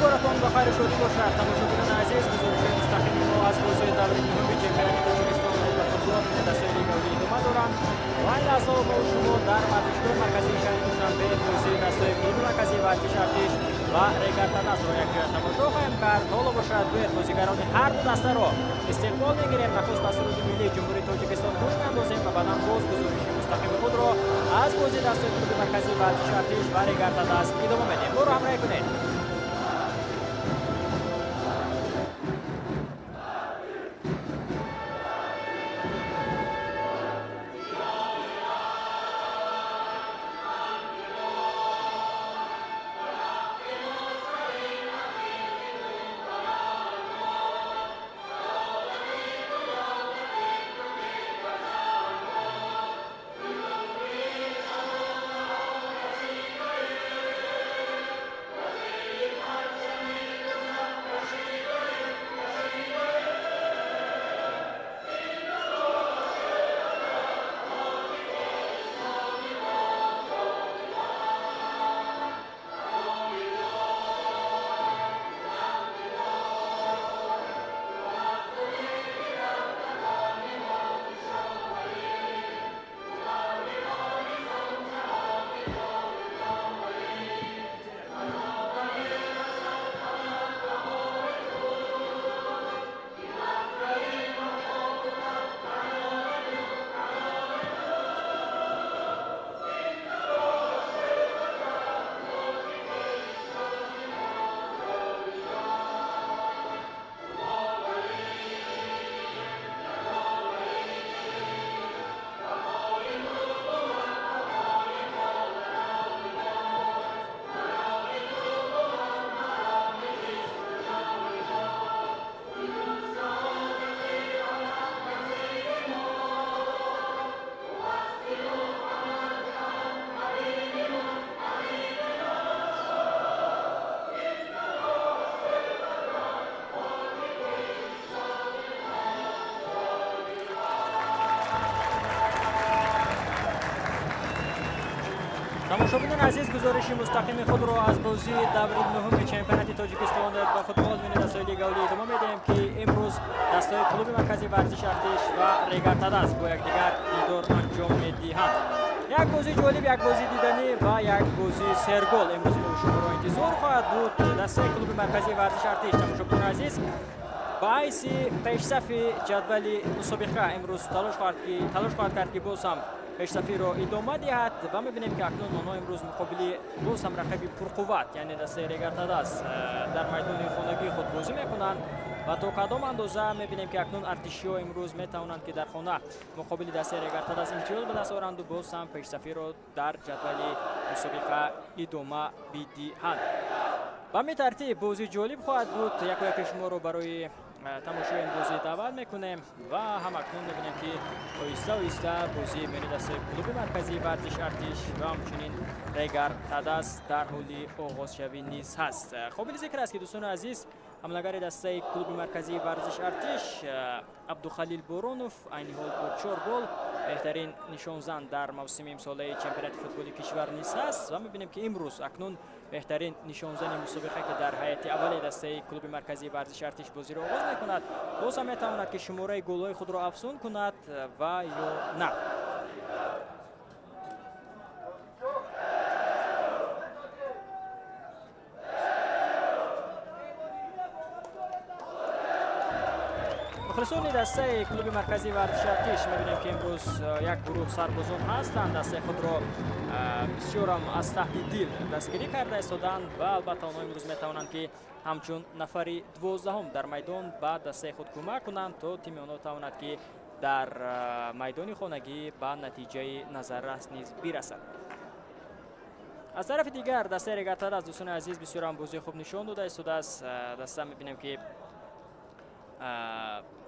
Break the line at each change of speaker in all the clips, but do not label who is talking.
Рӯзгоратон ба хайру шодӣ бошад, тамошобинони азиз. Гузориши мустақими мо аз бозиҳои даври нуҳуми чемпионати Тоҷикистон ба футбол дастаи Лигаи Олӣ идома доранд ва ин лаҳзаҳо мо шумо дар варзишгоҳи марказии шаҳри Душанбе бозии дастаи клуби марказии варзиши Артиш ва Регар-ТадАЗро якҷоя тамошо хоҳем кард. Ҳоло бошад, биёед, бозигарони ҳар ду дастаро истиқбол мегирем. Нахуст ба суруди миллии Ҷумҳурии Тоҷикистон гӯш меандозем ва баъдан боз гузориши мустақими худро аз бозии дастаи клуби марказии варзиши Артиш ва Регар-ТадАЗ идома медиҳем. Моро ҳамроҳӣ кунед. Тамошобинони азиз, гузориши мустақими худро аз бозии даври нуҳуми чемпионати Тоҷикистон ба футбол миёни дастаҳои Лигаи Олӣ идома медиҳем, ки имрӯз дастаҳои клуби марказии варзиши Артиш ва Регар-ТадАЗ бо якдигар дидор анҷом медиҳанд. Як бозии ҷолиб, як бозии диданӣ ва як бозии сергол имрӯз мо шуморо интизор хоҳад буд. Дастаи клуби марказии варзиши Артиш, тамошобинони азиз, ба ҳайси пешсафи ҷадвали мусобиқа имрӯз талош хоҳад кард, ки боз ҳам пешсафиро идома диҳад, ва мебинем, ки акнун онҳо имрӯз муқобили боз ҳам рақиби пурқувват, яъне дастаи Регар-ТадАЗ, дар майдони хонагии худ бозӣ мекунанд ва то кадом андоза мебинем, ки акнун артишиҳо имрӯз метавонанд, ки дар хона муқобили дастаи Регар-ТадАЗ имтиёз ба даст оранд боз ҳам пешсафиро дар ҷадвали мусобиқа идома бидиҳанд. Ба ҳамин тартиб бозӣ ҷолиб хоҳад буд. Яку яки шуморо барои тамошои ин бозӣ даъват мекунем ва ҳам акнун мебинем, ки оҳиста оҳиста бозии миёни дастаи клуби марказии варзиши Артиш ва ҳамчунин Регар ТадАЗ дар ҳоли оғозшавӣ низ ҳаст. Қобили зикр аст, ки, дӯстони азиз, ҳамлагари дастаи клуби марказии варзиши Артиш Абдухалил Боронов айни ҳол бо чор гол беҳтарин нишонзан дар мавсими имсолаи чемпионати футболи кишвар низ ҳаст ва мебинем, ки имрӯз акнун беҳтарин нишонзани мусобиқа, ки дар ҳайати аввали дастаи клуби марказии варзиши Артиш бозиро оғоз мекунад, боз ҳам метавонад, ки шумораи голҳои худро афзун кунад ва ё на. Мухлисони дастаи клуби марказии варзиши Артиш мебинем, ки имрӯз як гурӯҳ сарбозон ҳастанд, дастаи худро бисёрам аз таҳти дил дастгирӣ карда истоданд ва албатта онҳо имрӯз метавонанд, ки ҳамчун нафари 12-ум дар майдон ба дастаи худ кӯмак кунанд, то тими онҳо тавонад, ки дар майдони хонагӣ ба натиҷаи назаррас низ бирасад. Аз тарафи дигар дастаи Регар-ТадАЗ, дӯстони азиз, бисёрам бозии хуб нишон дода истодааст. Даста мебинем, ки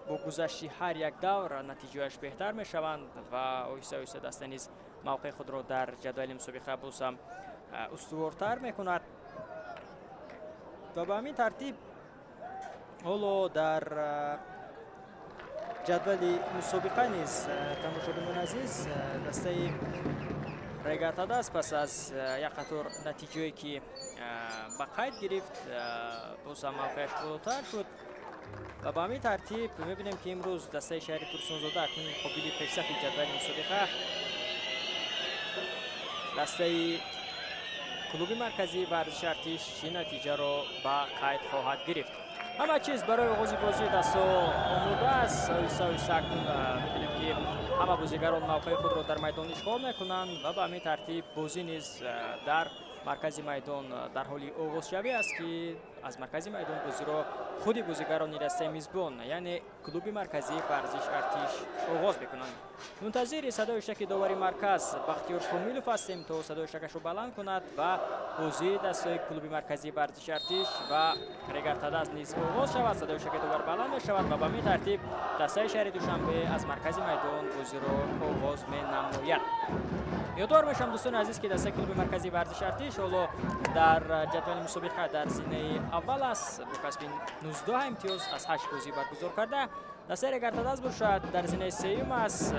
бо гузашти ҳар як давр натиҷааш беҳтар мешаванд ва оҳиста оҳиста даста низ мавқеи худро дар ҷадвали мусобиқа боз ҳам устувортар мекунад. Ва ба ҳамин тартиб ҳоло дар ҷадвали мусобиқа низ, тамошобинони азиз, дастаи Регар-ТадАЗ пас аз як қатор натиҷае ки ба қайд гирифт, боз ҳам мавқеаш болотар шуд ва ба ҳамин тартиб мебинем, ки имрӯз дастаи шаҳри Турсунзода акнун муқобили пешсафи ҷадвали мусобиқа, дастаи клуби марказии варзиши Артиш, чӣ натиҷаро ба қайд хоҳад гирифт. Ҳама чиз барои оғози бозии дастҳо омода аст. Оҳиста оҳиста акнун мебинем, ки ҳама бозигарон мавқеи худро дар майдон ишғол мекунанд ва ба ҳамин тартиб бозӣ низ дар маркази майдон дар ҳоли оғозшавӣ аст, ки аз маркази майдон бозиро худи бозигарони дастаи мизбон, яъне клуби марказии варзиш Артиш, оғоз мекунанд. Мунтазири садои шаки довари марказ Бахтиёр Комилов ҳастем, то садои шакашро баланд кунад ва бозии дастаи клуби марказии варзиши Артиш ва Регар-ТадАЗ низ оғоз шавад. Садои шаки довар баланд мешавад ва ба ҳамин тартиб дастаи шаҳри Душанбе аз маркази майдон бозиро оғоз менамояд. Ёдовар мешавам, дӯстони азиз, ки дастаи клуби марказии варзиши Артиш ҳоло дар ҷадвали мусобиқа дар зинаи аввал аст бо касби 19 имтиёз аз 8 бозӣ баргузор карда. Дастаи Регар-ТадАЗ бошад, дар зинаи сеюм аст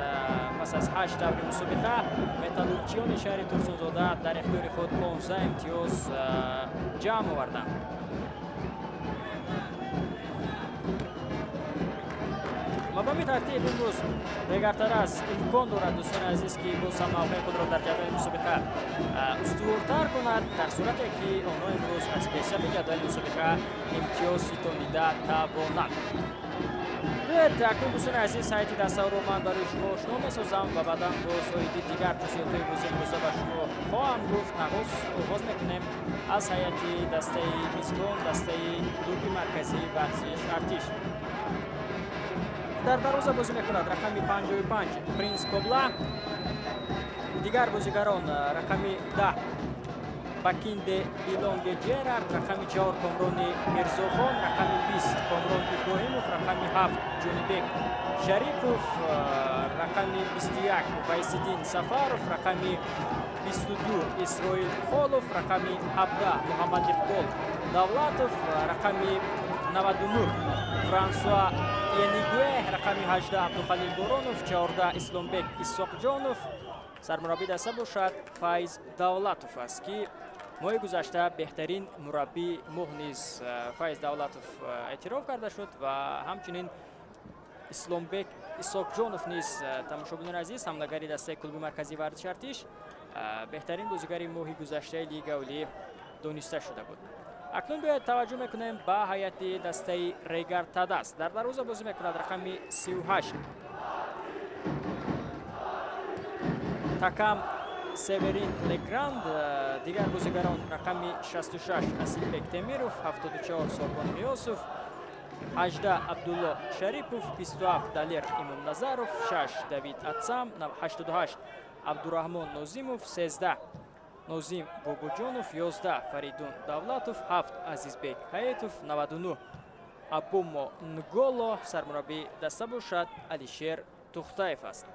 пас аз 8 даври мусобиқа. Металлургчиёни шаҳри Турсунзода дар ихтиёри худ 15 имтиёз ҷамъ оварданд. Ва ба ҳамин тартиб имрӯз Регар-ТадАЗ имкон дорад, дӯстони азиз, ки боз ҳам мавқеи худро дар ҷадвали мусобиқа устувортар кунад, дар сурате ки онҳо имрӯз аз пешсафи ҷадвали мусобиқа имтиёз ситонида тавонанд. Биёед акнун, дӯстони азиз, ҳайати дастаҳоро ман барои шумо ошно месозам ва баъдан боз оиди дигар ҷузъиётҳои бозии имрӯза ба шумо хоҳам гуфт. Нахуст оғоз мекунем аз ҳайати дастаи мизбон, дастаи клуби марказии варзиш Артиш. Дар дарвоза бозӣ мекунад рақами 55 Принс Кобла. Дигар бозигарон: рақами 10 Бакинде Билонге Ҷерард, рақами 4 Комрони Мирзохон, рақами 20 Комрон Иброҳимов, рақами 7 Ҷонибек Шарипов, рақами 21 Вайсиддин Сафаров, рақами 22 Исроил Холов, рақами 17 Муҳаммад Иқбол Давлатов, рақами 99 Франсуа Енигуэ, рақами 18 Абдухалил Боронов, 14 Исломбек Исоқҷонов. Сармураббӣ даста бошад Файз Давлатов аст, ки моҳи гузашта беҳтарин мураббии моҳ низ Файз Давлатов эътироф карда шуд. Ва ҳамчунин Исломбек Исоқҷонов низ, тамошобинони азиз, ҳамлагари дастаи клуби марказии варзиши Артиш, беҳтарин бозигари моҳи гузаштаи Лига Олӣ дониста шуда буд. Акнун биёед таваҷҷӯҳ мекунем ба ҳайати дастаи Регар ТадАЗ. Дар дарвоза бозӣ мекунад рақами 38 Такам Северин Легранд. Дигар бозигарон: рақами 66 Асилбек Темиров, 74 Сорбон Ғиёсов, 18 Абдулло Шарипов, 27 Далер Имомназаров, 6 Давид Атсам, 88 Абдураҳмон Нозимов, 13 Нозим Бобоҷонов, 11 Фаридун Давлатов, 7 Азизбек Ҳаетов, 99 Абумо Нголо. Сармураббии даста бошад Алишер Тухтаев аст.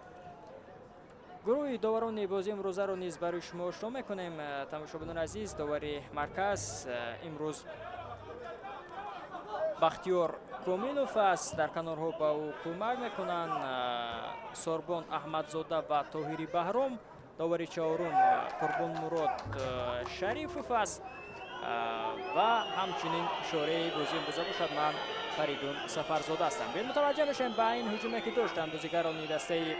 Гурӯҳи доварони бозии имрӯзаро низ барои шумо ошно мекунем, тамошобинони азиз. Довари марказ имрӯз Бахтиёр Комилов аст. Дар канорҳо ба ӯ кӯмак мекунанд Сорбон Аҳмадзода ва Тоҳири Баҳром. Довари чаҳорум Қурбонмурод Шарифов аст ва ҳамчунин шореҳи бозии имрӯза бошад ман, Фаридун Сафарзода ҳастам. Биёед мутаваҷҷӯҳ мешавем ба ин ҳуҷуме, ки доштанд бозигарони дастаи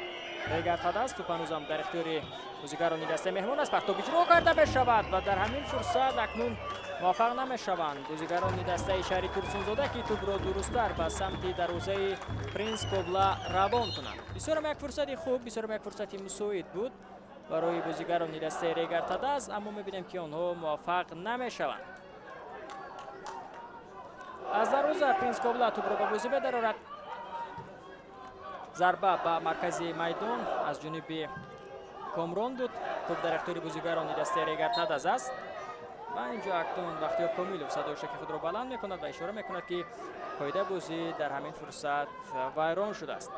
Регар-ТадАЗ. Туп ҳанӯзам дар ихтиёри бозигарони дастаи меҳмон аст. Партоб иҷро карда мешавад ва дар ҳамин фурсат акнун муваффақ намешаванд бозигарони дастаи шаҳри Турсунзода, ки тӯбро дурусттар ба самти дарвозаи Принс Кобла равон кунанд. Бисёрам як фурсати хуб, бисёрам як фурсати мусоид буд барои бозигарони дастаи Регар-ТадАЗ, аммо мебинем, ки онҳо муваффақ намешаванд. Аз дарвоза Принс Кобла тӯбро ба бозӣ медарорад. Зарба ба маркази майдон аз ҷониби Комрон буд. Тӯб дар ихтиёри бозигарони дастаи Регар-ТадАЗ аст ва инҷо акнун Бахтиёр Комилов садои шаки худро баланд мекунад ва ишора мекунад, ки қоидаи бозӣ дар ҳамин фурсат вайрон шудааст.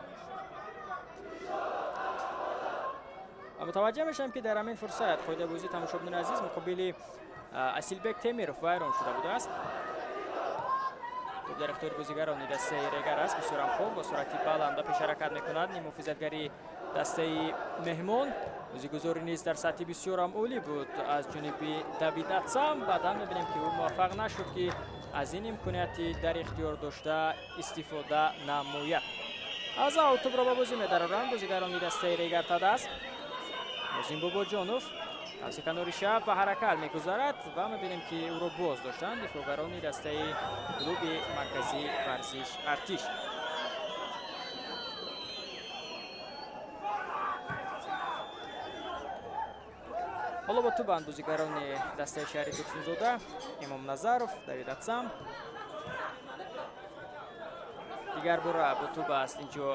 Ва мутаваҷҷӯҳ мешавем, ки дар ҳамин фурсат қоидаи бозӣ, тамошобинони азиз, муқобили Асилбек Темиров вайрон шуда будааст. Тӯб дар ихтиёри бозигарони дастаи Регар аст. Бисёрам хуб, бо суръати баланд ба пеш ҳаракат мекунад нимуҳофизатгари дастаи меҳмон. Бозигузорӣ низ дар сатҳи бисёрам олӣ буд аз ҷониби Давид Атсам. Баъдан мебинем, ки ӯ муваффақ нашуд, ки аз ин имконияти дар ихтиёр дошта истифода намояд. Аз аут тӯбро ба бозӣ медароранд бозигарони дастаи Регар-ТадАЗ. Нозим Бобоҷонов тавси канори чап ба ҳаракат мегузарад ва мебинем, ки ӯро боз доштанд дифоъгарони дастаи клуби марказии варзиш Артиш. Ҳоло бо тӯбанд бозигарони дастаи шаҳри Турсунзода: Имом Назаров, Давид Атсам. Дигар бора бо тӯб аст инҷо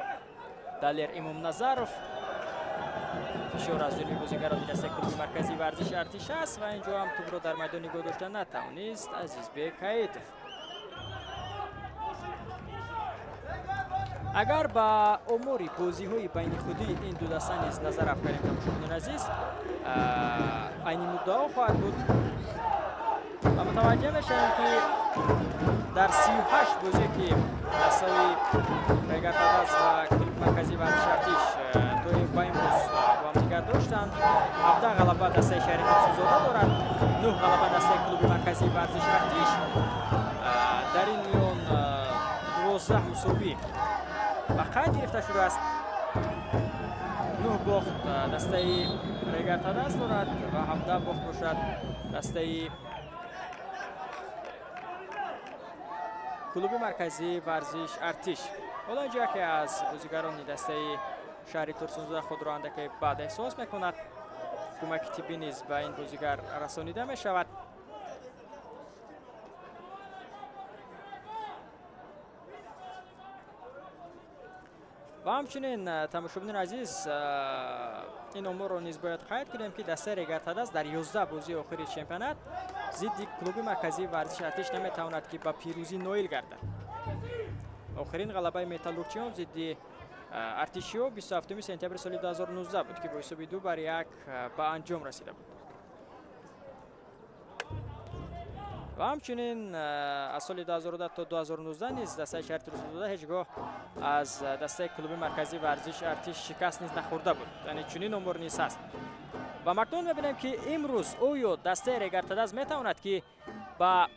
Далер Имомназаров. Фишор аз ҷониби бозигарони дастаи клуби марказии варзиши Артиш аст ва инҷо ҳам тӯбро дар майдон нигоҳ дошта натавонист Азизбек Ҳаитов. Агар ба омори бозиҳои байни худии ин ду даста низ назар афканем, тамошобинони азиз, айни муддао хоҳад буд ва мутаваҷҷеҳ мешавем, ки дар 38 бозие, ки дастаи Регар-ТадАЗ ва клуби марказии варзиши Артиш то ба имрӯз бо ҳамдигар доштанд, 17 ғалаба дастаи шаҳри Турсунзода дорад, 9 ғалаба дастаи клуби марказии варзиши Артиш. Дар ин миён 12 мусовӣ ба қайд гирифта шудааст. 9 бохт дастаи Регар-ТадАЗ дорад ва 17 бохт бошад дастаи клуби марказии варзиш Артиш. Ҳоло инҷо яке аз бозигарони дастаи шаҳри Турсунзода худро андаке бад эҳсос мекунад. Кӯмаки тиббӣ низ ба ин бозигар расонида мешавад. Ва ҳамчунин, тамошобинони азиз, ин оморро низ бояд қайд кунем, ки дастаи Регар-ТадАЗ дар 11 бозии охири чемпионат зидди клуби марказии варзиши Артиш наметавонад, ки ба пирӯзӣ ноил гардад. Охирин ғалабаи металлургчиён зидди артишиё 27 сентябри соли 2019 буд, ки бо ҳисоби 2-1 ба анҷом расида буд. Ва ҳамчунин аз соли 2010 то 2019 низ дастаи шаҳри Турсунзода ҳеҷ гоҳ аз дастаи клуби марказии варзиши Артиш шикаст низ нахӯрда буд, яъне чунин омор низ ҳаст. Ва макнун мебинем, ки имрӯз оё дастаи Регар-ТадАЗ метавонад, ки ба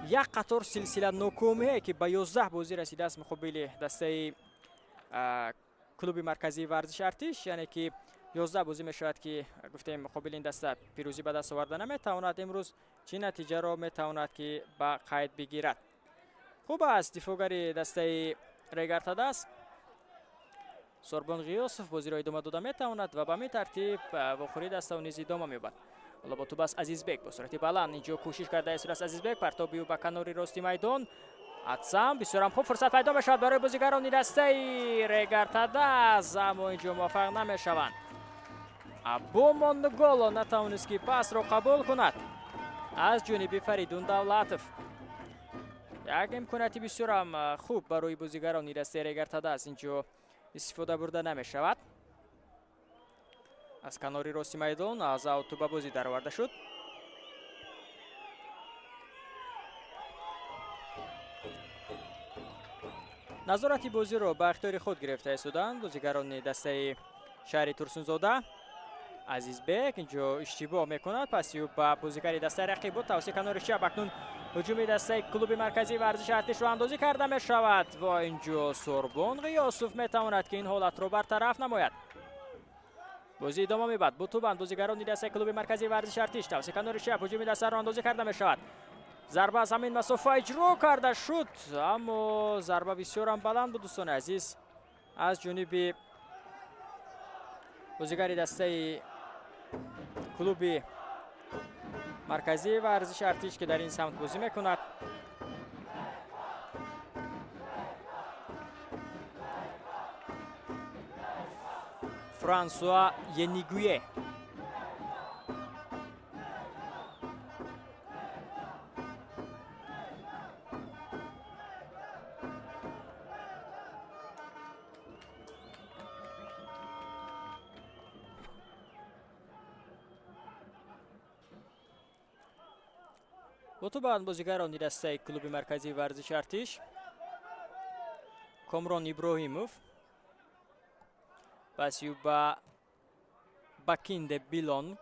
як қатор силсила нокомиҳое, ки ба 11 бозӣ расидааст муқобили дастаи клуби марказии варзиши Артиш, яъне ки 11 бозӣ мешавад, ки гуфтем, муқобили ин даста пирӯзӣ ба даст оварда наметавонад, имрӯз чӣ натиҷаро метавонад, ки ба қайд бигирад. Хуб аст, дифоъгари дастаи Регар-ТадАЗ Сорбон Ғиёсов бозиро идома дода метавонад ва ба ҳамин тартиб вохӯрии дастао низ идома меёбад. Ҳоло бо тӯб аст Азизбек. Бо суръати баланд инҷо кӯшиш карда истодааст Азизбек. Партоби ӯ ба канори рости майдон. Атсам, бисёрам хуб, фурсат пайдо мешавад барои бозигарони дастаи Регар-ТадАЗ, аммо инҷо муваффақ намешаванд. Абу Монголо натавонист, ки пасро қабул кунад аз ҷониби Фаридун Давлатов. Як имконияти бисёрам хуб барои бозигарони дастаи Регар-ТадАЗ инҷо истифода бурда намешавад. Аз канори рости майдон аз аут ба бозӣ дароварда шуд. Назорати бозиро ба ихтиёри худ гирифта истоданд бозигарони дастаи шаҳри Турсунзода. Азизбек инҷо иштибоҳ мекунад, паси ӯ ба бозигари дастаи рақиб буд. Тавассути канори чап акнун ҳуҷуми дастаи клуби марказии варзиши Артишро андозӣ карда мешавад ва инҷо Сорбон Ғиёсов метавонад, ки ин ҳолатро бартараф намояд. Бозӣ идома мебад. Бо тӯбанд бозигарони дастаи клуби марказии варзиши Артиш. Тавассути канори чап ҳуҷуми дастаро андозӣ карда мешавад. Зарба аз ҳамин масофа иҷро карда шуд, аммо зарба бисёрам баланд буд, дӯстони азиз, аз ҷониби бозигари дастаи клуби марказии варзиши Артиш, ки дар ин самт бозӣ мекунад. Франсуа Енигуе. Бо тӯбанд бозигарони дастаи клуби марказии варзиши Артиш. Комрон Иброҳимов, паси ӯ ба Бакинде Билонг.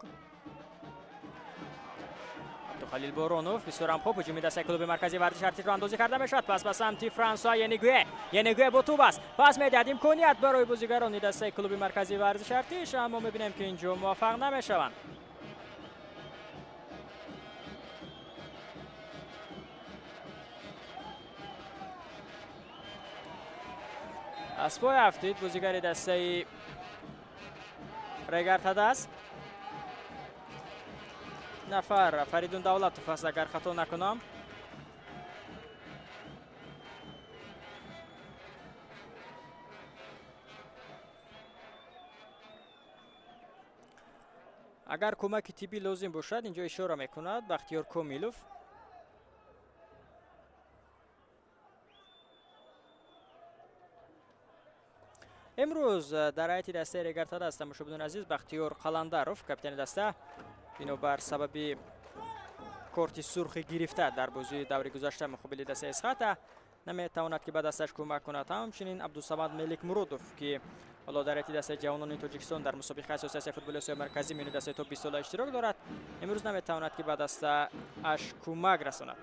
Абдухалил Боронов бисёрам хуб ҳуҷуми дастаи клуби марказии варзиши Артишро андозӣ карда мешавад. Пас ба самти Франсуа Янигуе. Янигуе бо тӯб аст. Пас медиҳад имконият барои бозигарони дастаи клуби марказии варзиши Артиш, аммо мебинем ки инҷо муваффақ намешаванд. Аз пой афтид бозигари дастаи Регар-ТадАЗ. Нафар Фаридун Давлатов аст, агар хато накунам. Агар кӯмаки тиббӣ лозим бошад, инҷо ишора мекунад Бахтиёр Комилов. Имрӯз дар ҳайати дастаи Регар-ТадАЗ тамошобинони азиз Бахтиёр Қаландаров, капитани даста, бинобар сабаби корти сурхи гирифта дар бозии даври гузашта муқобили дастаи Эсхата наметавонад ки ба дасташ кӯмак кунад. Ҳамчунин Абдусамад Меликмуродов, ки ҳоло дар ҳайати дастаи ҷавонони Тоҷикистон дар мусобиқаи Ассотсиатсияи футболи Осиёи Марказӣ миёни дастаи то 20 сола иштирок дорад, имрӯз наметавонад ки ба дастааш кӯмак расонад.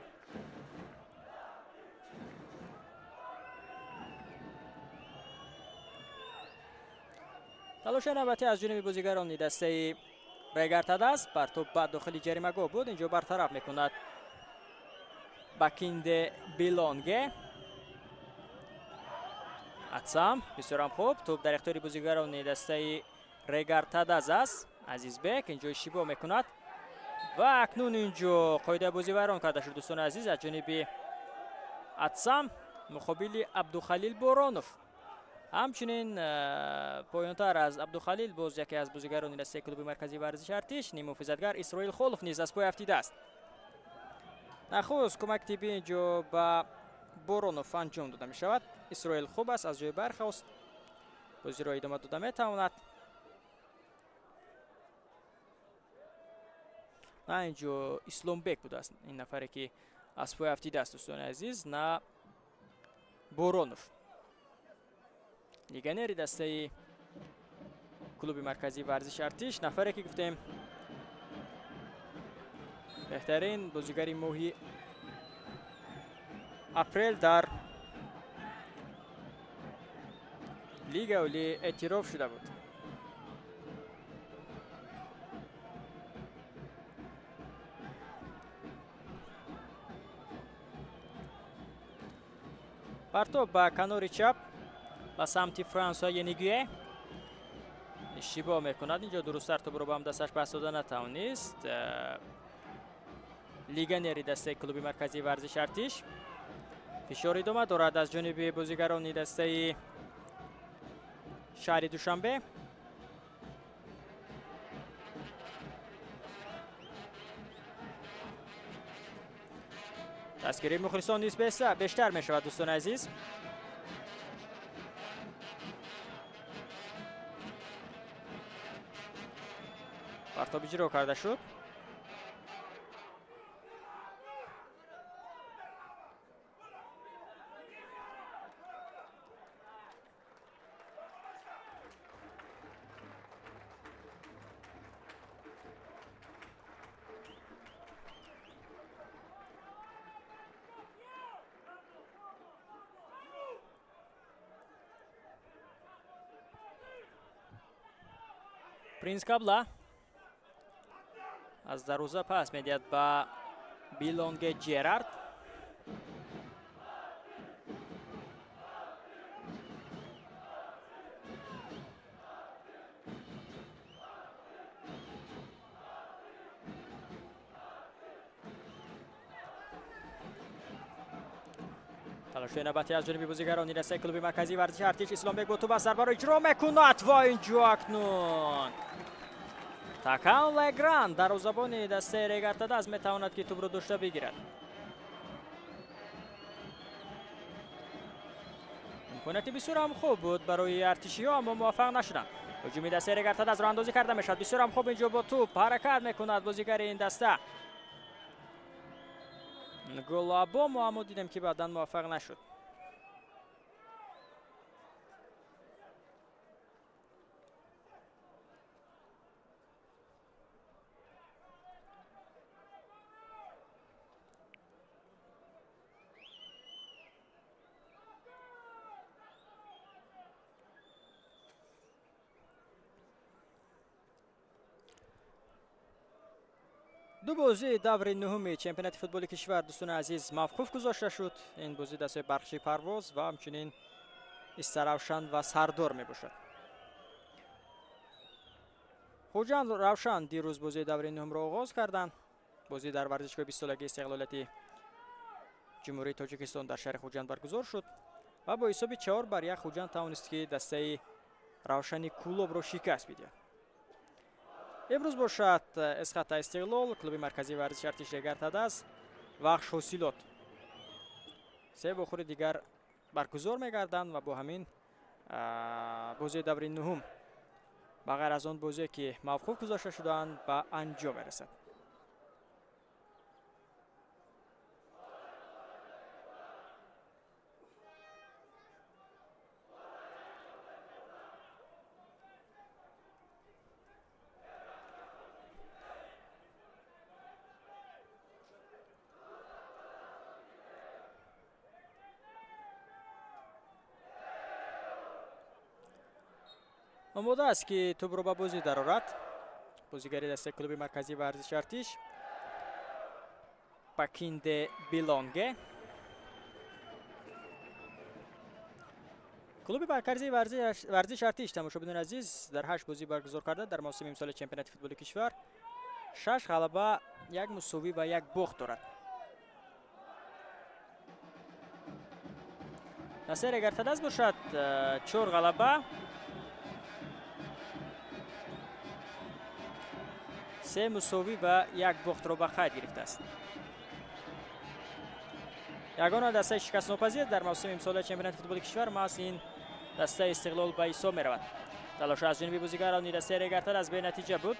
Талоши навбатӣ аз ҷониби бозигарони дастаи Регар-ТадАЗ, партоб ба дохили ҷаримагоҳ буд, инҷо бартараф мекунад Бакинде Билонге. Атсам бисёрам хуб, тӯб дар ихтиёри бозигарони дастаи Регар-ТадАЗ аст. Азизбек инҷо иштибоҳ мекунад ва акнун инҷо қоидаи бозӣ вайрон карда шуд, дӯстони азиз, аз ҷониби Атсам муқобили Абдухалил Боронов. Ҳамчунин поёнтар аз Абдухалил боз яке аз бозигарони дастаи клуби марказии варзиши Артиш, ниммуҳофизатгар Исроил Холов низ аз пой афтидааст. Нахуст кӯмаки тиббӣ инҷо ба Боронов анҷом дода мешавад. Исроил хуб аст, аз ҷои бархост, бозиро идома дода метавонад. На, инҷо Исломбек будааст ин нафаре ки аз пой афтидааст, дӯстони азиз, на Боронов. Легионери дастаи клуби марказии варзиши Артиш, нафаре ки гуфтем беҳтарин бозигари моҳи апрел дар лига олӣ эътироф шуда буд. Партоб ба канори чап ба самти Франсуа Янигуе. Иштибоҳ мекунад инҷо, дурусттар тӯбро ба ҳамдасташ пас дода натавонист. Легионери дастаи клуби марказии варзиши Артиш. Фишор идома дорад аз ҷониби бозигарони дастаи шаҳри Душанбе. Дастгирии мухлисон низ бештар мешавад, дӯстони азиз. Партоб иҷро карда шуд. Принс Кабла аз дарвоза пас медиҳад ба Билонге Джерард. Талоши навбатӣ аз ҷониби бозигарони дастаи клуби марказии варзиши Артиш. Исломбек бо тӯб аз зарбаро иҷро мекунад ва инҷо акнун Такан Легран дарвозабони дастаи Регар-ТадАЗ метавонад ки тӯбро дошта бигирад. Имконияти бисёрам хуб буд барои артишиҳо, аммо муваффақ нашуданд. Ҳуҷуми дастаи Регар-ТадАЗ роҳандозӣ карда мешавад. Бисёрам хуб инҷо бо тӯб ҳаракат мекунад бозигари ин даста. Голабомо, аммо дидем ки баъдан муваффақ нашуд. Ду бозии даври нуҳуми чемпионати футболи кишвар, дӯстони азиз, мавқуф гузошта шуд. Ин бозӣ дастаи Барқчии Парвоз ва ҳамчунин Истаравшан ва Сардор мебошад. Хуҷанд Равшан дирӯз бозии даври нуҳумро оғоз карданд. Бозӣ дар варзишгоҳи бистсолагии истиқлолияти Ҷумҳурии Тоҷикистон дар шаҳри Хуҷанд баргузор шуд ва бо ҳисоби 4-1 Хуҷанд тавонист, ки дастаи Равшани Кӯлобро шикаст бидиҳад. Имрӯз бошад Эсхата Истиқлол, клуби марказии варзиши Артиш Регар-ТадАЗ, Вахш Ҳосилот се вохӯри дигар баргузор мегарданд ва бо ҳамин бозии даври нуҳум ба ғайр аз он бозие, ки мавқуф гузошта шудаанд, ба анҷом мерасад. Омода аст, ки тӯбро ба бозӣ дарорад бозигари дастаи клуби марказии варзиши Артиш Бакинде Билонге. Клуби марказии варзиши Артиш, тамошобинони азиз, дар 8 бозӣ баргузор карда дар мавсими имсоли чемпионати футболи кишвар 6 ғалаба, 1 мусовӣ ва 1 бохт дорад. Дастаи Регар-ТадАЗ бошад 4 ғалаба, 3 мусовӣ ва 1 бохтро ба қайд гирифтааст. Ягона дастаи шикастнопазир дар мавсими имсолаи чемпионати футболи кишвар маҳз ин дастаи Истиқлол ба ҳисоб меравад. Талош аз ҷониби бозигарони дастаи Регар-ТадАЗ бенатиҷа буд.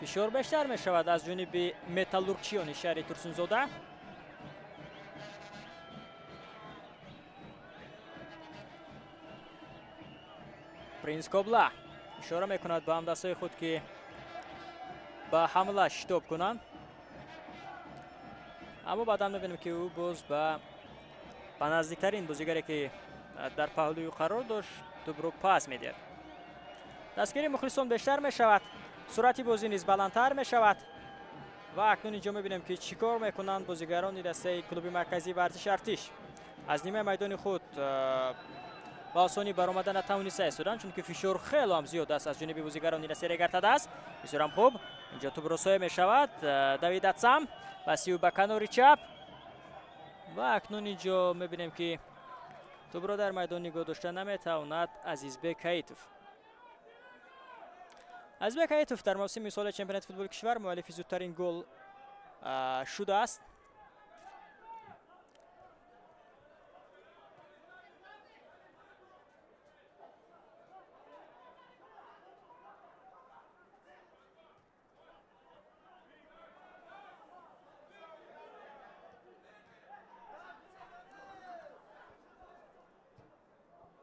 Фишор бештар мешавад аз ҷониби металлургчиёни шаҳри Турсунзода. Принс Кобла ишора мекунад ба ҳамдастаи худ, ки ба ҳамла шитоб кунанд, аммо баъдан мебинем, ки ӯ боз ба наздиктарин бозигаре, ки дар паҳлӯи ӯ қарор дошт, тӯбро пас медиҳад. Дастгирии мухлисон бештар мешавад, суръати бозӣ низ баландтар мешавад ва акнун инҷо мебинем, ки чӣ кор мекунанд бозигарони дастаи клуби марказии варзиши Артиш. Аз нимаи майдони худ ба осонӣ баромада натавониста истоданд, чунки фишор хело ҳам зиёд аст аз ҷониби бозигарони дастаи Регар-ТадАЗ. Бисёрам хуб, инҷо тӯбро соя мешавад Давид Атсам, паси ӯ ба канори чап ва акнун инҷо мебинем, ки тӯбро дар майдон нигоҳ дошта наметавонад Азизбек Ҳаитов. Азизбек Ҳаитов дар мавсими имсолаи чемпионати футболи кишвар муаллифи зудтарин гол шудааст.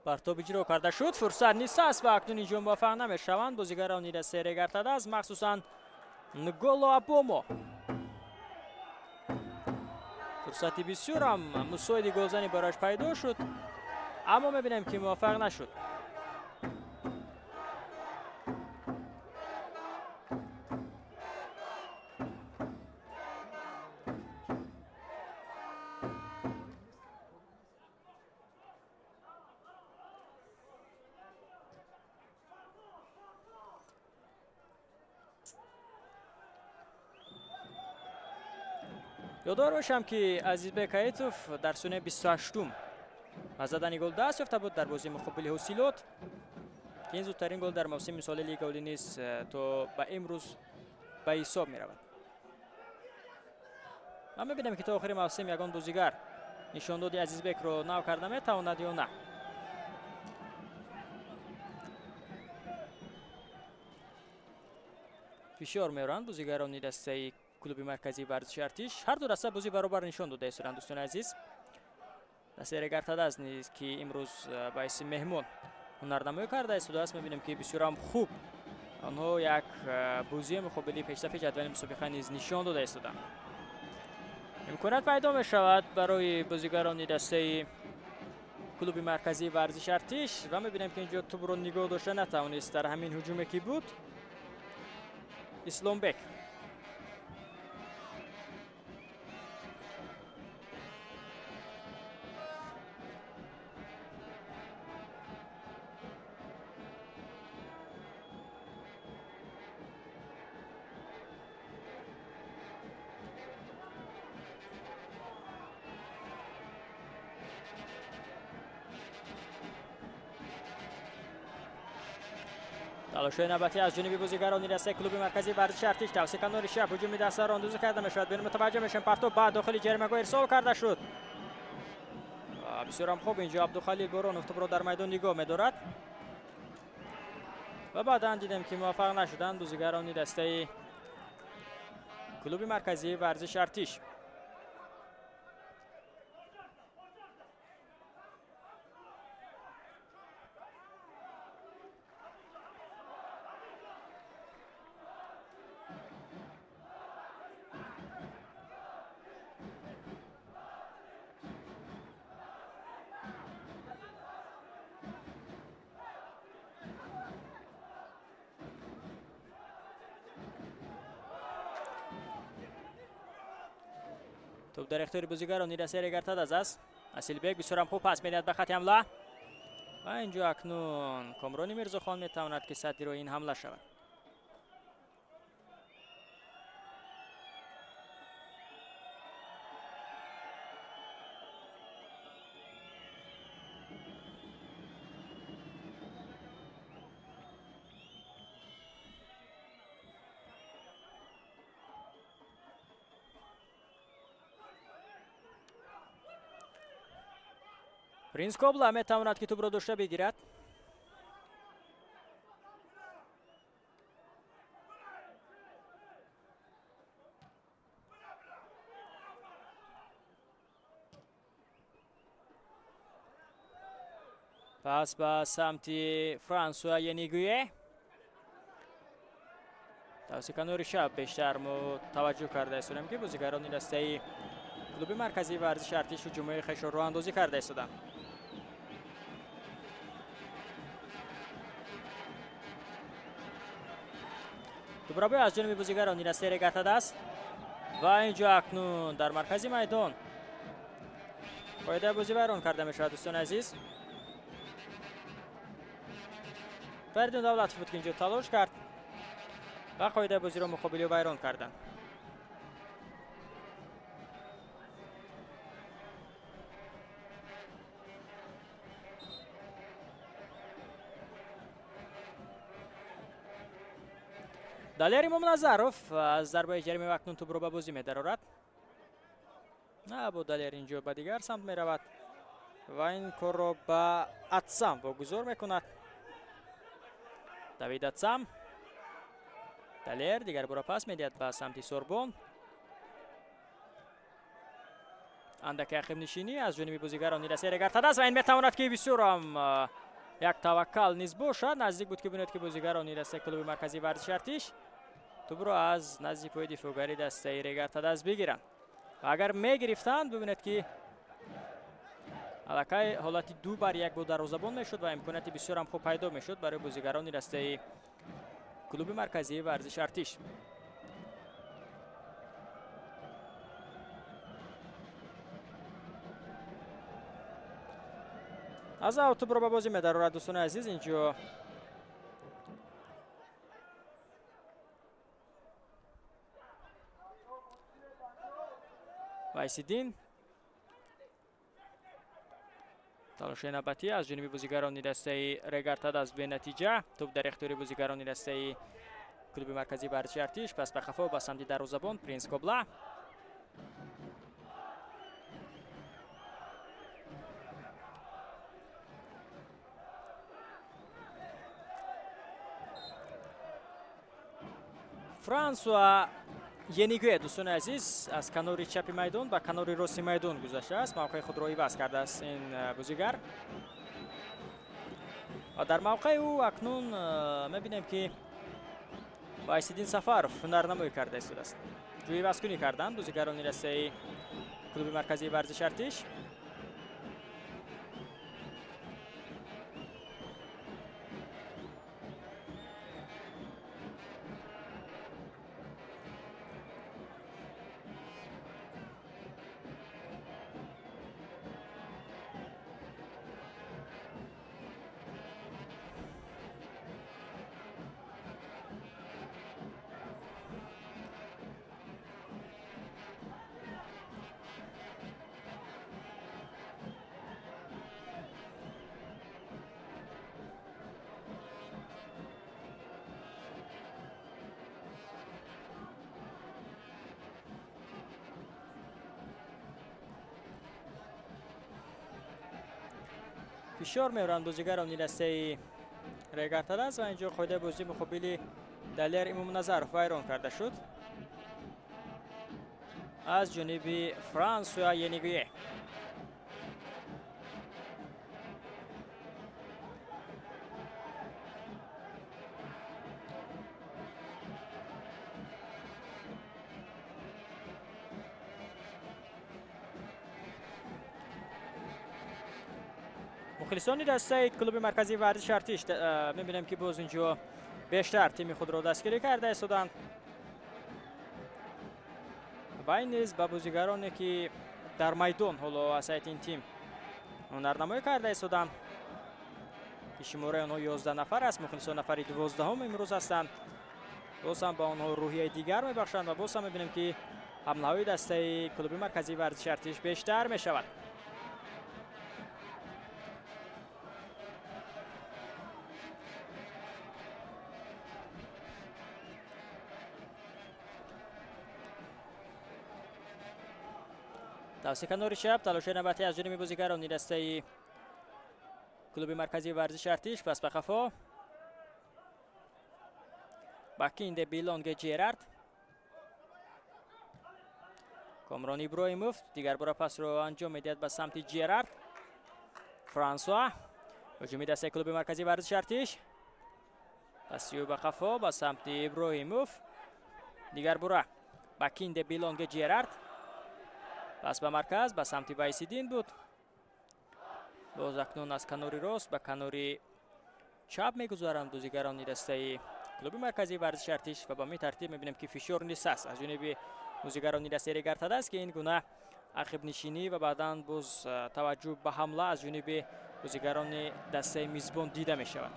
Партоб иҷро карда шуд, фурсат низ ҳаст ва акнун инҷо муваффақ намешаванд бозигарони дастаи Регар-ТадАЗ, махсусан Нголо Абомо. Фурсати бисёрам мусоиди голзанӣ барояш пайдо шуд, аммо мебинем, ки муваффақ нашуд. Ёдовар бошам, ки Азизбек Ҳаитов дар сония 28-ум ба задани гол даст ёфта буд дар бозии муқобили Ҳосилот, ки ин зудтарин гол дар мавсими имсолаи Лигаи Олӣ низ то ба имрӯз ба ҳисоб меравад. Ман мебинам, ки то охири мавсим ягон бозигар нишондоди Азизбекро нав карда метавонад ё на. Фишор меоранд бозигарони дастаи клуби марказии варзиши Артиш. Ҳар ду даста бозӣ баробар нишон дода истоданд, дӯстони азиз. Дастаи Регар-ТадАЗ низ, ки имрӯз ба ҳайси меҳмон ҳунарнамоӣ карда истодааст, мебинем, ки бисёрам хуб онҳо як бозии муқобили пешсафи ҷадвали мусобиқа низ нишон дода истоданд. Имконият пайдо мешавад барои бозигарони дастаи Клуби марказии варзиши Артиш ва мебинем, ки инҷо тӯбро нигоҳ дошта натавонист дар ҳамин ҳуҷуме ки буд Исломбек. Талошҳои навбатӣ аз ҷониби бозигарони дастаи клуби марказии варзиши Артиш. Тавсия канори чап ҳуҷуми даста роҳандозӣ карда мешавад. Бин мутаваҷҷеҳ мешавем, партоб ба дохили ҷаримагоҳ ирсол карда шуд. Бисёрам хуб инҷо Абдухалил Боронов тӯбро дар майдон нигоҳ медорад ва баъдан дидем, ки муваффақ нашуданд бозигарони дастаи клуби марказии варзиши Артиш. Тӯб дар ихтиёри бозигарони дастаи Регар-ТадАЗ аст. Асилбек бисёрам хуб пас медиҳад ба хати ҳамла ва инҷо акнун Комрони Мирзохон метавонад, ки садди роҳи ин ҳамла шавад. Принс Кобла метавонад, ки тӯбро дошта бигирад. Пас ба самти Франсуа Енигуе. Тавсия канори чап бештар мо таваҷҷӯҳ карда истодем, ки бозигарони дастаи клуби марказии варзиши Артиш ҳуҷумҳои хешро роҳандозӣ карда истоданд. Тӯбрабӯй аз ҷониби бозигарони дастаи Регар-ТадАЗ ва инҷо акнун дар маркази майдон қоидаи бозӣ вайрон карда мешавад, дӯстони азиз. Фаридун Давлатов буд, ки инҷо талош кард ва қоидаи бозиро муқобили ӯ вайрон карданд. Далер Имомназаров аз зарбаи ҷарима акнун тӯбро ба бозӣ медарорад. Абу Далер инҷо ба дигар самт меравад ва ин корро ба Атсам вогузор мекунад. Давид Атсам. Далер дигар бора пас медиҳад ба самти Сорбон. Андаки ақибнишинӣ аз ҷониби бозигарони дастаи Регар-ТадАЗ ва ин метавонад, ки бисёрам як таваккал низ бошад. Наздик буд, ки бинед, ки бозигарони дастаи клуби марказии варзиши Артиш тӯбро аз назди пои дифоъгари дастаи Регар-ТадАЗ бигиранд. Ва агар мегирифтанд, бибинед, ки аллакай ҳолати 2-1 бо дарвозабон мешуд ва имконияти бисёрам хуб пайдо мешуд барои бозигарони дастаи клуби марказии варзиши Артиш. Аз ав тӯбро ба бозӣ медарорад, дӯстони азиз. Инҷо Вайсиддин. Талоши навбатӣ аз ҷониби бозигарони дастаи Регар-ТадАЗ бенатиҷа. Тӯб дар ихтиёри бозигарони дастаи клуби марказии варзиши Артиш. Пас ба қафо ба самти дарвозабон Принс Кобла. Франсуа Енигуе, дӯстони азиз, аз канори чапи майдон ба канори рости майдон гузаштааст. Мавқеи худро иваз кардааст ин бозигар. Ва дар мавқеи ӯ акнун мебинем, ки Вайсиддин Сафаров ҳунарнамоӣ карда истодааст. Ҷӯи ивазкунӣ карданд бозигарони дастаи клуби марказии варзиши Артиш. Фишор меоранд бозигарони дастаи Регар-ТадАЗ ва инҷо қоидаи бозӣ муқобили Далер Имомназаров вайрон карда шуд аз ҷониби Франсуа Енигуе. Мухлисони дастаи клуби марказии варзиши Артиш мебинем, ки боз инҷо бештар тими худро дастгирӣ карда истоданд ва ин низ ба бозигароне, ки дар майдон ҳоло аз ҳайати ин тим ҳунарнамоӣ карда истоданд, ки шумораи онҳо 11 нафар аст. Мухлисон нафари 12-ҳум имрӯз ҳастанд, боз ҳам ба онҳо рӯҳияи дигар мебахшанд ва боз ҳам мебинем, ки ҳамлаҳои дастаи клуби марказии варзиши Артиш бештар мешавад. Тавси канори чап, талоши навбатӣ аз ҷониби бозигарони дастаи клуби марказии варзиши Артиш. Пас ба қафо ба Кинде Билонге Ҷерард. Комрон Иброҳимов дигарбора пасро анҷом медиҳад ба самти Ҷерард. Франсуа, ҳуҷуми дастаи клуби марказии варзиши Артиш. Пасию ба қафо ба самти Иброҳимов, дигарбора ба Кинде Билонге Ҷерард. Пас ба марказ ба самти Вайсиддин буд. Боз акнун аз канори рост ба канори чап мегузаранд бозигарони дастаи клуби марказии варзиши Артиш ва ба ҳамин тартиб мебинем, ки фишор низ аст аз ҷониби бозигарони дастаи Регар-ТадАЗ, ки ин гуна ақибнишинӣ ва баъдан боз таваҷҷӯҳ ба ҳамла аз ҷониби бозигарони дастаи мизбон дида мешавад.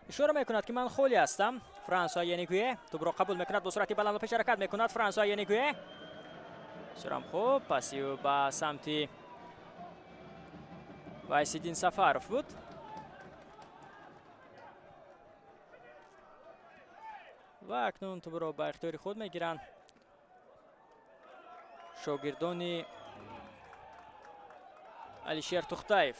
Ишора мекунад, ки ман холӣ ҳастам. Франсуа Енигуе тӯбро қабул мекунад, бо суръати баланд пеш ҳаракат мекунад Франсуа Енигуе. Бисёрам хуб, пасию ба самти Вайсиддин Сафаров буд. Ва акнун тӯбро ба ихтиёри худ мегиранд шогирдони Алишер Тухтаев.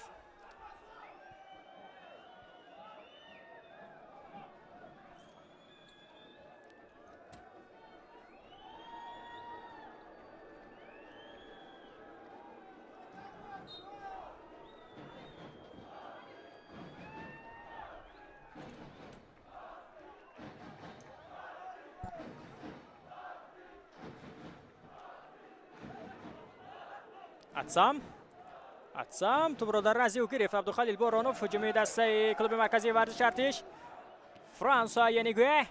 Атсам, Атсам тӯбро дар назди ӯ гирифт Абдухалил Боронов. Ҳуҷуми дастаи клуби марказии варзиши Артиш. Франсуа Енигуе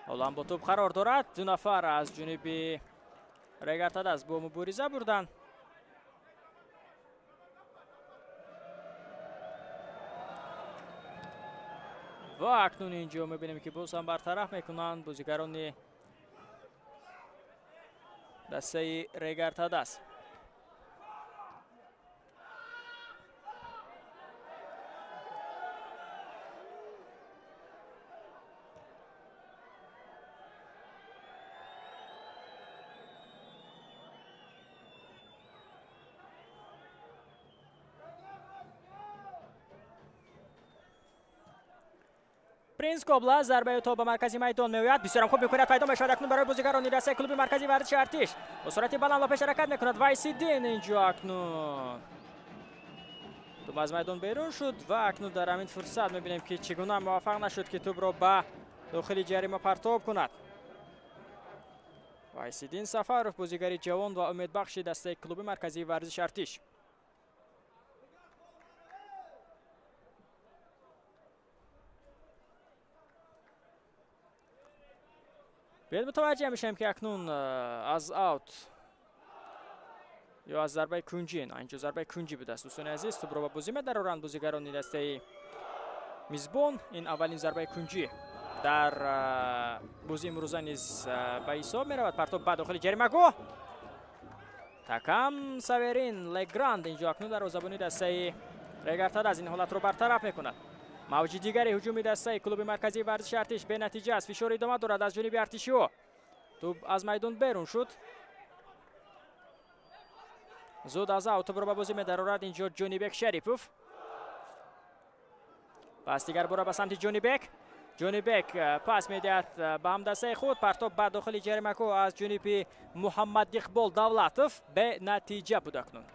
ҳоло бо тӯб қарор дорад. Ду нафар аз ҷониби Регар-ТадАЗ бо мубориза бурданд. Ва акнун инҷо мебинем, ки боз ҳам бартараф мекунанд бозигарони дастаи Регар-ТадАЗ. Принс Кобла, зарбаи то ба маркази майдон меояд. Бисёрам хуб мекунад, пайдо мешавад акнун барои бозигарони дастаи клуби марказии варзиши Артиш. Бо суръати баланд ба пеш ҳаракат мекунад Вайсиддин. Инҷо акнун тӯб аз майдон берун шуд ва акнун дар ҳамин фурсат мебинем, ки чӣ гуна муваффақ нашуд, ки тӯбро ба дохили ҷарима партоб кунад. Вайсиддин Сафаров, бозигари ҷавон ва умедбахши дастаи клуби марказии варзиши Артиш. Биёед мутаваҷҷеҳ мешавем, ки акнун аз аут ё аз зарбаи кунҷӣ, инҷо зарбаи кунҷӣ будааст, дӯстони азиз, тӯбро ба бозӣ медароранд бозигарони дастаи мизбон. Ин аввалин зарбаи кунҷӣ дар бозии имрӯза низ ба ҳисоб меравад. Партоб ба дохили ҷаримагоҳ, Такам Саверин Легранд инҷо акнун дарвозабони дастаи Регар-ТадАЗ ин ҳолатро бартараф мекунад. Мавҷи дигари ҳуҷуми дастаи клуби марказии варзиши Артиш бенатиҷа аст. Фишор идома дорад аз ҷониби артишиҳо. Тӯб аз майдон берун шуд. Зуд аз ав тӯбро ба бозӣ медарорад инҷо Ҷонибек Шарипов. Пас дигар бора ба самти Ҷонибек. Ҷонибек пас медиҳад ба ҳамдастаи худ. Партоб ба дохили ҷаримагоҳ аз ҷониби Муҳаммад Иқбол Давлатов бенатиҷа буд акнун.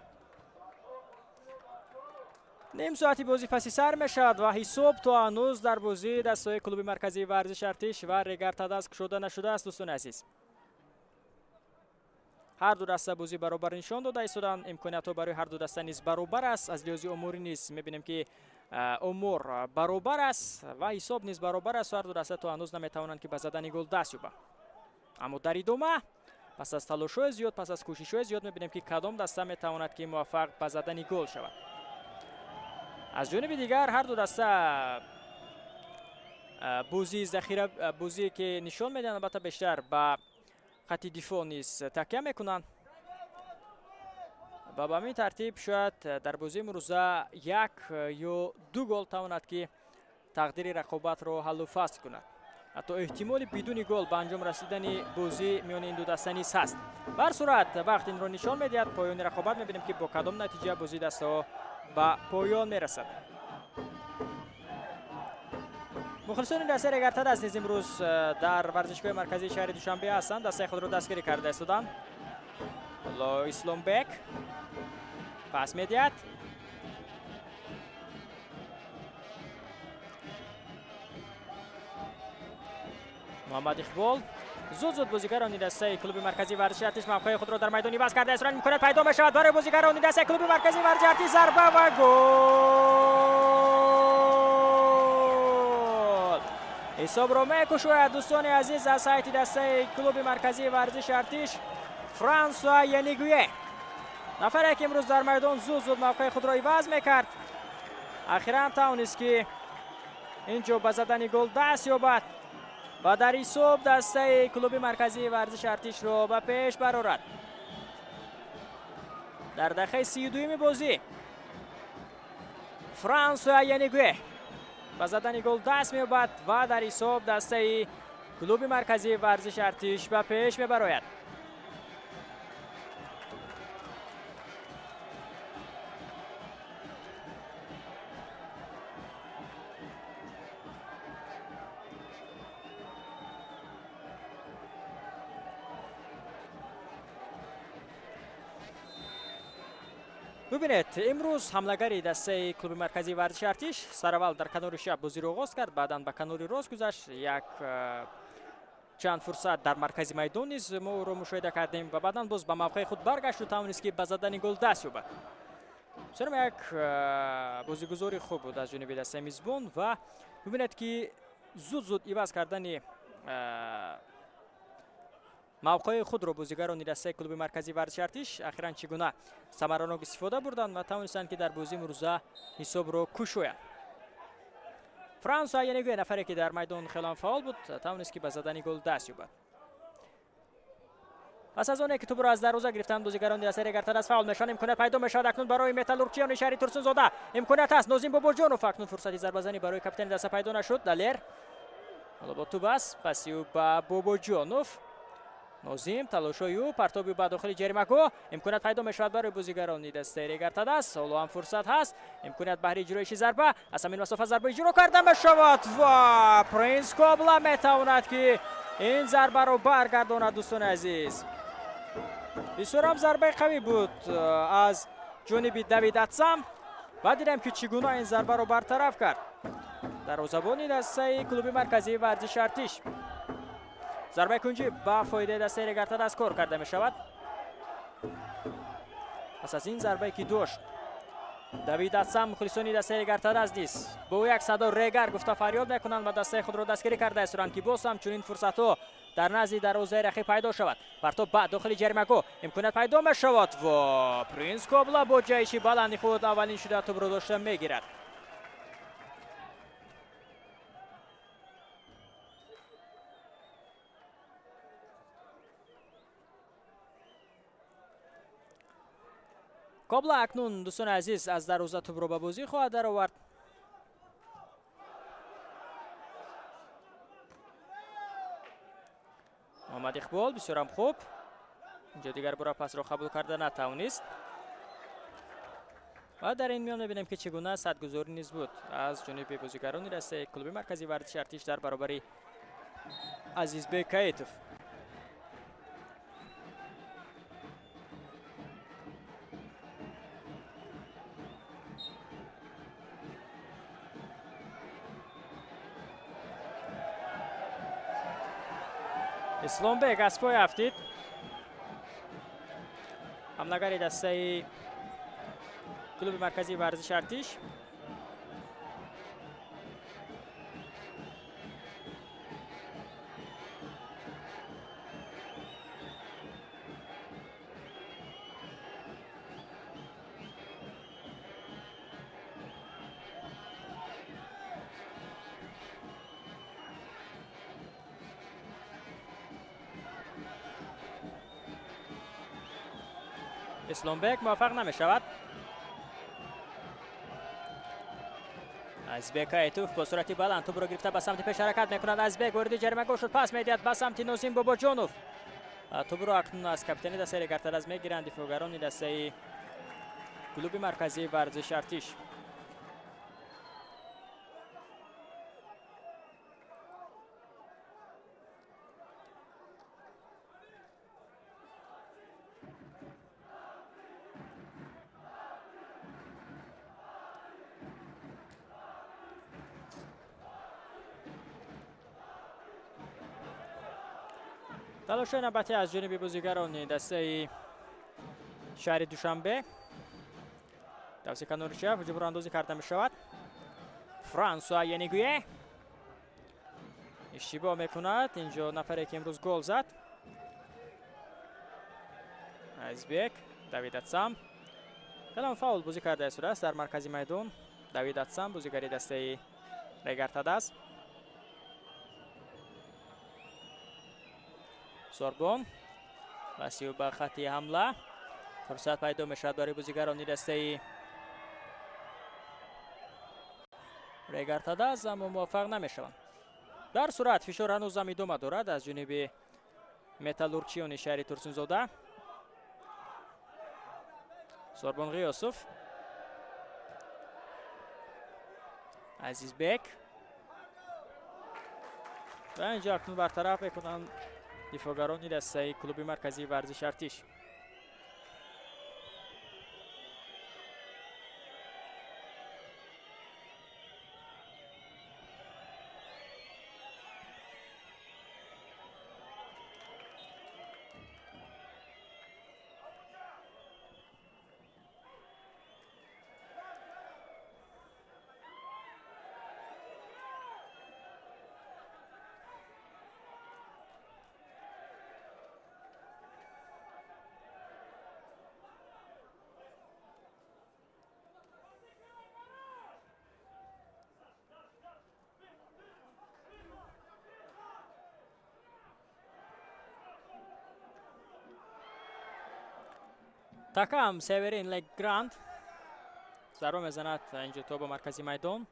Ним соати бозӣ паси сар мешавад ва ҳисоб то ҳанӯз дар бозии дастаҳои клуби марказии варзиши Артиш ва Регар-ТадАЗ кушода нашудааст, дӯстони азиз. Ҳар ду даста бозӣ баробар нишон дода истоданд. Имкониятҳо барои ҳар ду даста низ баробар аст. Аз лиҳози оморӣ низ мебинем, ки омор баробар аст ва ҳисоб низ баробар аст. Ҳар ду даста то ҳанӯз наметавонанд, ки ба задани гол даст ёбанд. Аммо дар идома пас аз талошҳои зиёд, пас аз кӯшишҳои зиёд мебинем, ки кадом даста метавонад, ки муваффақ ба задани гол шавад. Аз ҷониби дигар ҳар ду даста бозии захира, бозие ки нишон медиҳанд, албатта бештар ба хатти дифоъ низ такя мекунанд ва ба ҳамин тартиб шояд дар бозии имрӯза як ё ду гол тавонад, ки тақдири рақобатро ҳаллу фасл кунад. Ҳатто эҳтимоли бидуни гол ба анҷом расидани бозӣ миёни ин ду даста низ ҳаст. Ба ҳар сурат вақт инро нишон медиҳад. Поёни рақобат мебинем, ки бо кадом натиҷа бозии дастаҳо ба поён мерасад. Мухлисони дастаи Регар-ТадАЗ низ имрӯз дар варзишгоҳи марказии шаҳри Душанбе ҳастанд. Дастаи худро дастгирӣ карда истоданд. Ҳоло Исломбек пас медиҳад. Муҳаммад Иқбол. Зуд-зуд бозигарони дастаи клуби марказии варзиши Артиш мавқеи худро дар майдон иваз карда истоданд. Имконият пайдо мешавад барои бозигарони дастаи клуби марказии варзиши Артиш. Зарба ва гол! Ҳисобро мекушояд, дӯстони азиз, аз ҳайати дастаи клуби марказии варзиши Артиш Франсуа Янигуе. Нафаре, ки имрӯз дар майдон зуд-зуд мавқеи худро иваз мекард, ахиран тавонист, ки ин ҷо ба задани гол даст ёбад ва дар ҳисоб дастаи клуби марказии варзиши Артишро ба пеш барорад. Дар дақиқаи 32-юми бозӣ Франсуа Янигуе ба задани гол даст меёбад ва дар ҳисоб дастаи клуби марказии варзиши Артиш ба пеш мебарояд. Бубинед, имрӯз ҳамлагари дастаи клуби марказии варзиши Артиш сараввал дар канори чап бозиро оғоз кард, баъдан ба канори рост гузашт. Як чанд фурсат дар маркази майдон низ мо ӯро мушоҳида кардем ва баъдан боз ба мавқеи худ баргашту тавонист, ки ба задани гол даст ёбад. Бисёрам як бозигузори хуб буд аз ҷониби дастаи мизбон ва бубинед, ки зуд-зуд иваз кардани мавқеи худро бозигарони дастаи клуби марказии варзиши Артиш ахиран чӣ гуна самаранок истифода бурданд ва тавонистанд, ки дар бозии имрӯза ҳисобро кушоянд. Франсуа Янигуе, нафаре, ки дар майдон хеле фаъол буд, тавонист, ки ба задани гол даст ёбад. Пас аз оне ки тӯбро аз дарвоза гирифтанд, бозигарони дастаи Регар-ТадАЗ фаъол мешаванд. Имконият пайдо мешавад акнун барои металлургчиёни шаҳри Турсунзода. Имконият ҳаст. Нозим Бобоҷонов, акнун фурсати зарбазанӣ барои капитани даста пайдо нашуд. Далер ҳоло бо тӯб аст. Паси ӯ ба Бобоҷонов. Нозим, талошҳои ӯ, партоби ба дохили ҷаримагоҳ. Имконият пайдо мешавад барои бозигарони дастаи Регар-ТадАЗ. Ҳоло ҳам фурсат ҳаст. Имконият баҳри иҷроиши зарба. Аз ҳамин масофа зарба иҷро карда мешавад ва Принс Кобла метавонад, ки ин зарбаро баргардонад, дӯстони азиз. Бисёрам зарбаи қавӣ буд аз ҷониби Давид Атсам ва дидем, ки чӣ гуна ин зарбаро бартараф кард дарвозабони дастаи клуби марказии варзиши Артиш. Зарбаи кунҷӣ ба фоидаи дастаи Регар-ТадАЗ кор карда мешавад. Пас аз ин зарбае, ки дошт Давид Атсам, мухлисони дастаи Регар-ТадАЗ низ бо як садо «Регар» гуфта фарёд мекунанд ва дастаи худро дастгирӣ карда истоданд, ки боз ҳам чунин фурсатҳо дар назди дарвозаи рақиб пайдо шавад. Партоб ба дохили ҷаримагоҳ, имконият пайдо мешавад ва Принс Кобла бо ҷаҳиши баланди худ аввалин шуда тӯбро дошта мегирад. Кобла акнун дӯстони азиз аз дарвоза тӯбро ба бозӣ хоҳад даровард. Муҳаммад Иқбол бисёрам хуб. Инҷо дигар бора пасро қабул карда натавонист. Ва дар ин миён мебинем, ки чӣ гуна садгузорӣ низ буд аз ҷониби бозигарони дастаи клуби марказии варзиши Артиш дар баробари Азизбек Каитов. Исломбек аз пой афтид. Ҳамлагари дастаи клуби марказии варзиши Артиш. Исломбек муваффақ намешавад. Азизбек Каитов бо суръати баланд тӯбро гирифта ба самти пеш ҳаракат мекунад. Азизбек вориди ҷаримагоҳ шуд, пас медиҳад ба самти Нозим Бобоҷонов. Тӯбро акнун аз капитани дастаи Регартадаз мегиранд дифоъгарони дастаи клуби марказии варзиши Артиш. Талошҳои навбатӣ аз ҷониби бозигарони дастаи шаҳри Душанбе. Тавси канори чап ҳуҷумро андозӣ карда мешавад. Франсуа Янигуе иштибоҳ мекунад. Инҷо нафаре, ки имрӯз гол зад. Азизбек, Давид Атсам. Калом фаул бозӣ карда истодааст дар маркази майдон. Давид Атсам бозигари дастаи Регартадаз. Сорбон васиу ба хати ҳамла. Фурсат пайдо мешавад барои бозигарони дастаи Регартадаз, аммо муваффақ намешаванд. Дар сурат фишор ҳанӯзам идома дорад аз ҷониби металлургчиёни шаҳри Турсунзода. Сорбон Ғиёсов, Азизбек ва инҷо акнун бартараф мекунанд дифоъгарони дастаи клуби марказии варзиши Артиш. Такам Северин Легранд зарба мезанад инҷо то ба маркази майдон.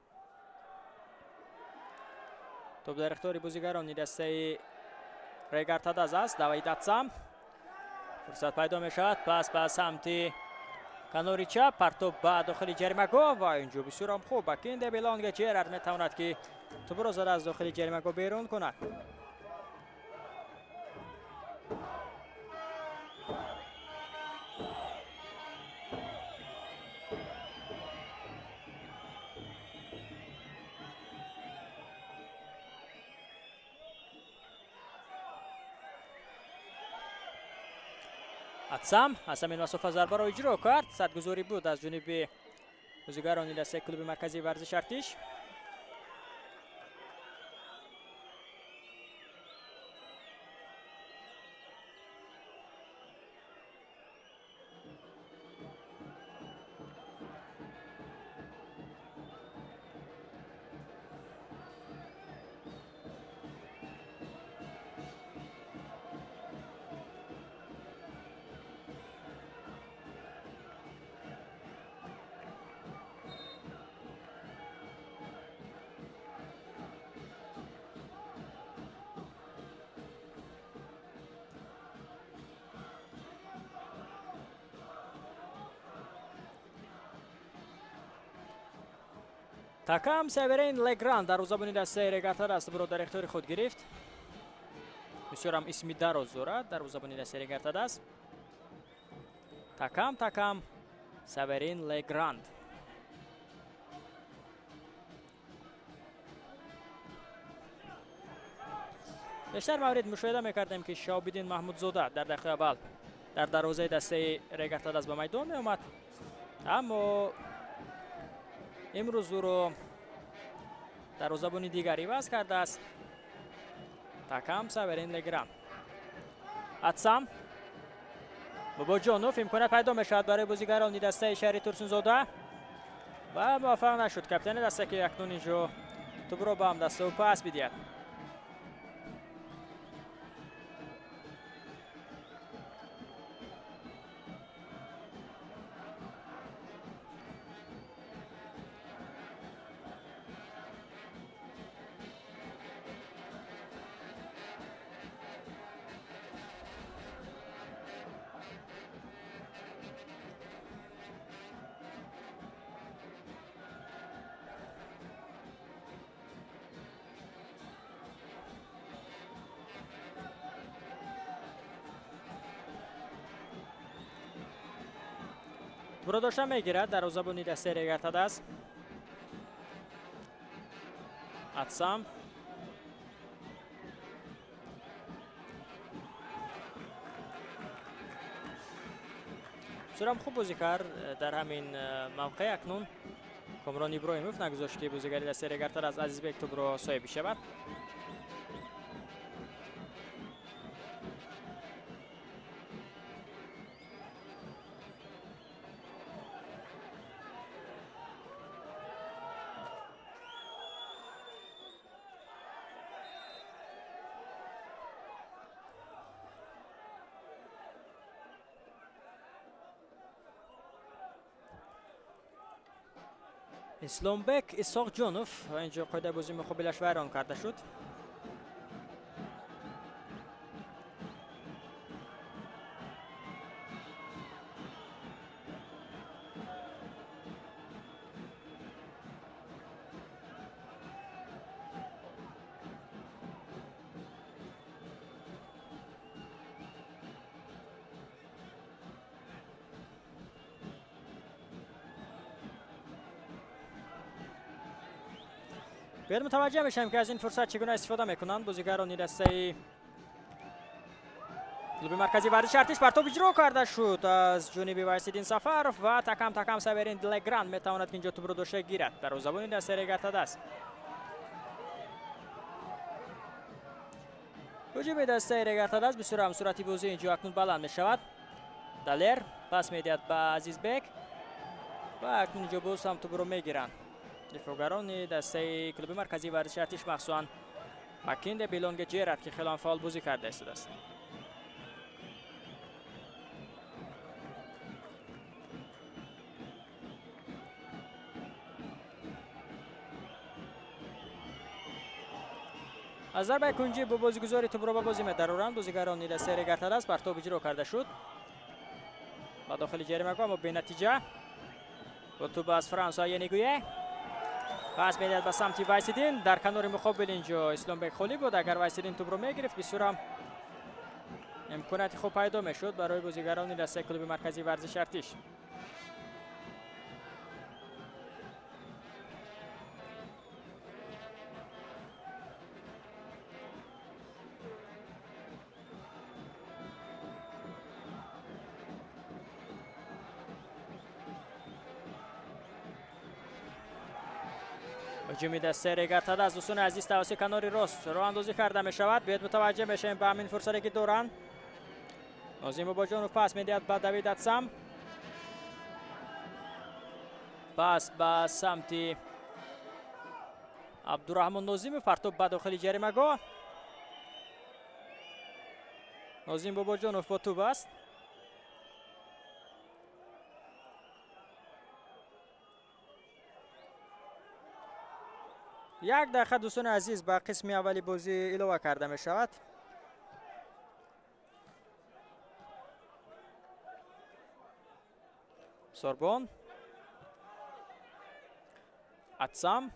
Топ дар ихтиёри бозигарони дастаи Регартадаз аст. Давид Атсам фурсат пайдо мешавад. Пас ба самти канори чап, партоб ба дохили ҷаримагоҳ ва инҷо бисёрам хуб Бакинде Белонга Ҷерард метавонад, ки тӯбро зада аз дохили ҷаримагоҳ берун кунад. Атсам аз ҳамин масофа зарбаро иҷро кард. Садгузорӣ буд аз ҷониби бозигарони дастаи клуби марказии варзиши Артиш. Такам Северин Легран дарвозабони дастаи Регар-ТадАЗ тӯбро дар ихтиёри худ гирифт. Бисёр ҳам исми дароз дорад дарвозабони дастаи Регар-ТадАЗ. Такам Северин Легранд. Бештар маврид мушоҳида мекардем, ки Шаҳобиддин Маҳмудзода дар дақиқаи аввал дар дарвозаи дастаи Регар-ТадАЗ ба майдон меомад, аммо имрӯз ӯро дарвозабони дигар иваз кардааст. Такам Северин Легранд. Атсам Бобоҷонов имконият пайдо мешавад барои бозигарони дастаи шаҳри Турсунзода ва муваффақ нашуд капитани даста, ки акнун инҷо тӯбро ба ҳамдастаи ӯ пас бидиҳад. Тӯбро дошта мегирад дарвозабони дастаи Регар-ТадАЗ. Атсам бисёрам хуб бозӣ кард дар ҳамин мавқеъ. Акнун Комрон Иброҳимов нагузошт, ки бозигари дастаи Регар-ТадАЗ Азизбек тӯбро соҳиб бишавад. Исломбек Исоқҷонов инҷо қоидаи бозии муқобилаш вайрон карда шуд. Биёед мутаваҷҷеҳ мешавем, ки аз ин фурсат чӣ гуна истифода мекунанд бозигарони дастаи клуби марказии варзиши Артиш. Партоб иҷро карда шуд аз ҷониби Вайсиддин Сафаров ва такам Северин Легранд метавонад, ки инҷо тӯбро дошта гирад. Дарвозабони дастаи Регар-ТадАЗ. Ҳуҷуми дастаи Регар-ТадАЗ бисёр ҳам суръати бозӣ инҷо акнун баланд мешавад. Далер пас медиҳад ба Азизбек ва акнун инҷо боз ҳам тӯбро мегиранд дифоъгарони дастаи клуби марказии варзиши Артиш, махсусан Макинде Билонге Ҷерард, ки хеле фаъол бозӣ карда истодааст. Аз зарбаи кунҷӣ бо бозигузори тӯбро ба бозӣ медароранд бозигарони дастаи Регар-ТадАЗ. Партоб иҷро карда шуд ба дохили ҷаримагоҳ, аммо бенатиҷа. Бо тӯб аз Франсуа Янигуе пас медиҳад ба самти Вайсиддин. Дар канори муқобил инҷо Исломбек холӣ буд. Агар Вайсиддин тӯбро мегирифт, бисёр ҳам имконияти хуб пайдо мешуд барои бозигарони дастаи клуби марказии варзиши Артиш. Ҳуҷуми дастаи Регар-ТадАЗ дӯстони азиз тавассути канори рост роҳандозӣ карда мешавад. Биёед мутаваҷҷеҳ мешавем ба ҳамин фурсате, ки доранд. Нозим Бобоҷонов пас медиҳад ба Давид Атсам. Пас ба самти Абдураҳмон Нозимов, партоб ба дохили ҷаримагоҳ. Нозим Бобоҷонов бо тӯб аст. Як дақиқа дӯстони азиз ба қисми аввали бозӣ илова карда мешавад. Сорбон Атсам.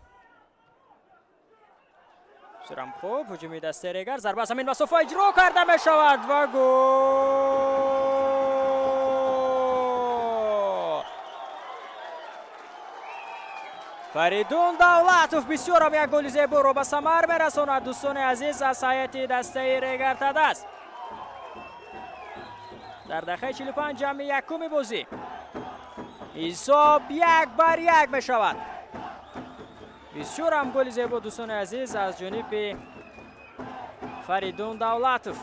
Бисёрам хуб, ҳуҷуми дастаи Регар, зарба аз ҳамин масофа иҷро карда мешавад ва гол! Фаридун Давлатов бисёрам як голи зеборо ба самар мерасонад, дӯстони азиз, аз ҳайати дастаи Регар Тадас. Дар дақиқаи 45 ҷамъи якуми бозӣ ҳисоб 1-1 мешавад. Бисёрам голи зебо, дӯстони азиз, аз ҷониби Фаридун Давлатов.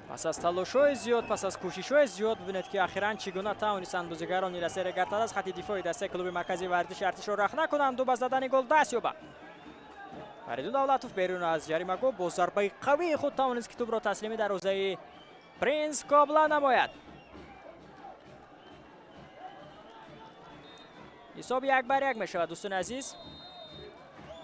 Пас аз талошҳои зиёд, пас аз кӯшишҳои зиёд, бибинед ки ахиран чӣ гуна тавонистанд бозигарони дастаи Регар Тадас хати дифои дастаи клуби марказии варзиши Артишро рахна кунанду ба задани гол даст ёбанд. Фаридун Давлатов берун аз ҷаримагоҳ бо зарбаи қавии худ тавонист ки тӯбро таслими дарвозаи Принс Кобла намояд. Ҳисоб 1-1 мешавад, дӯстони азиз.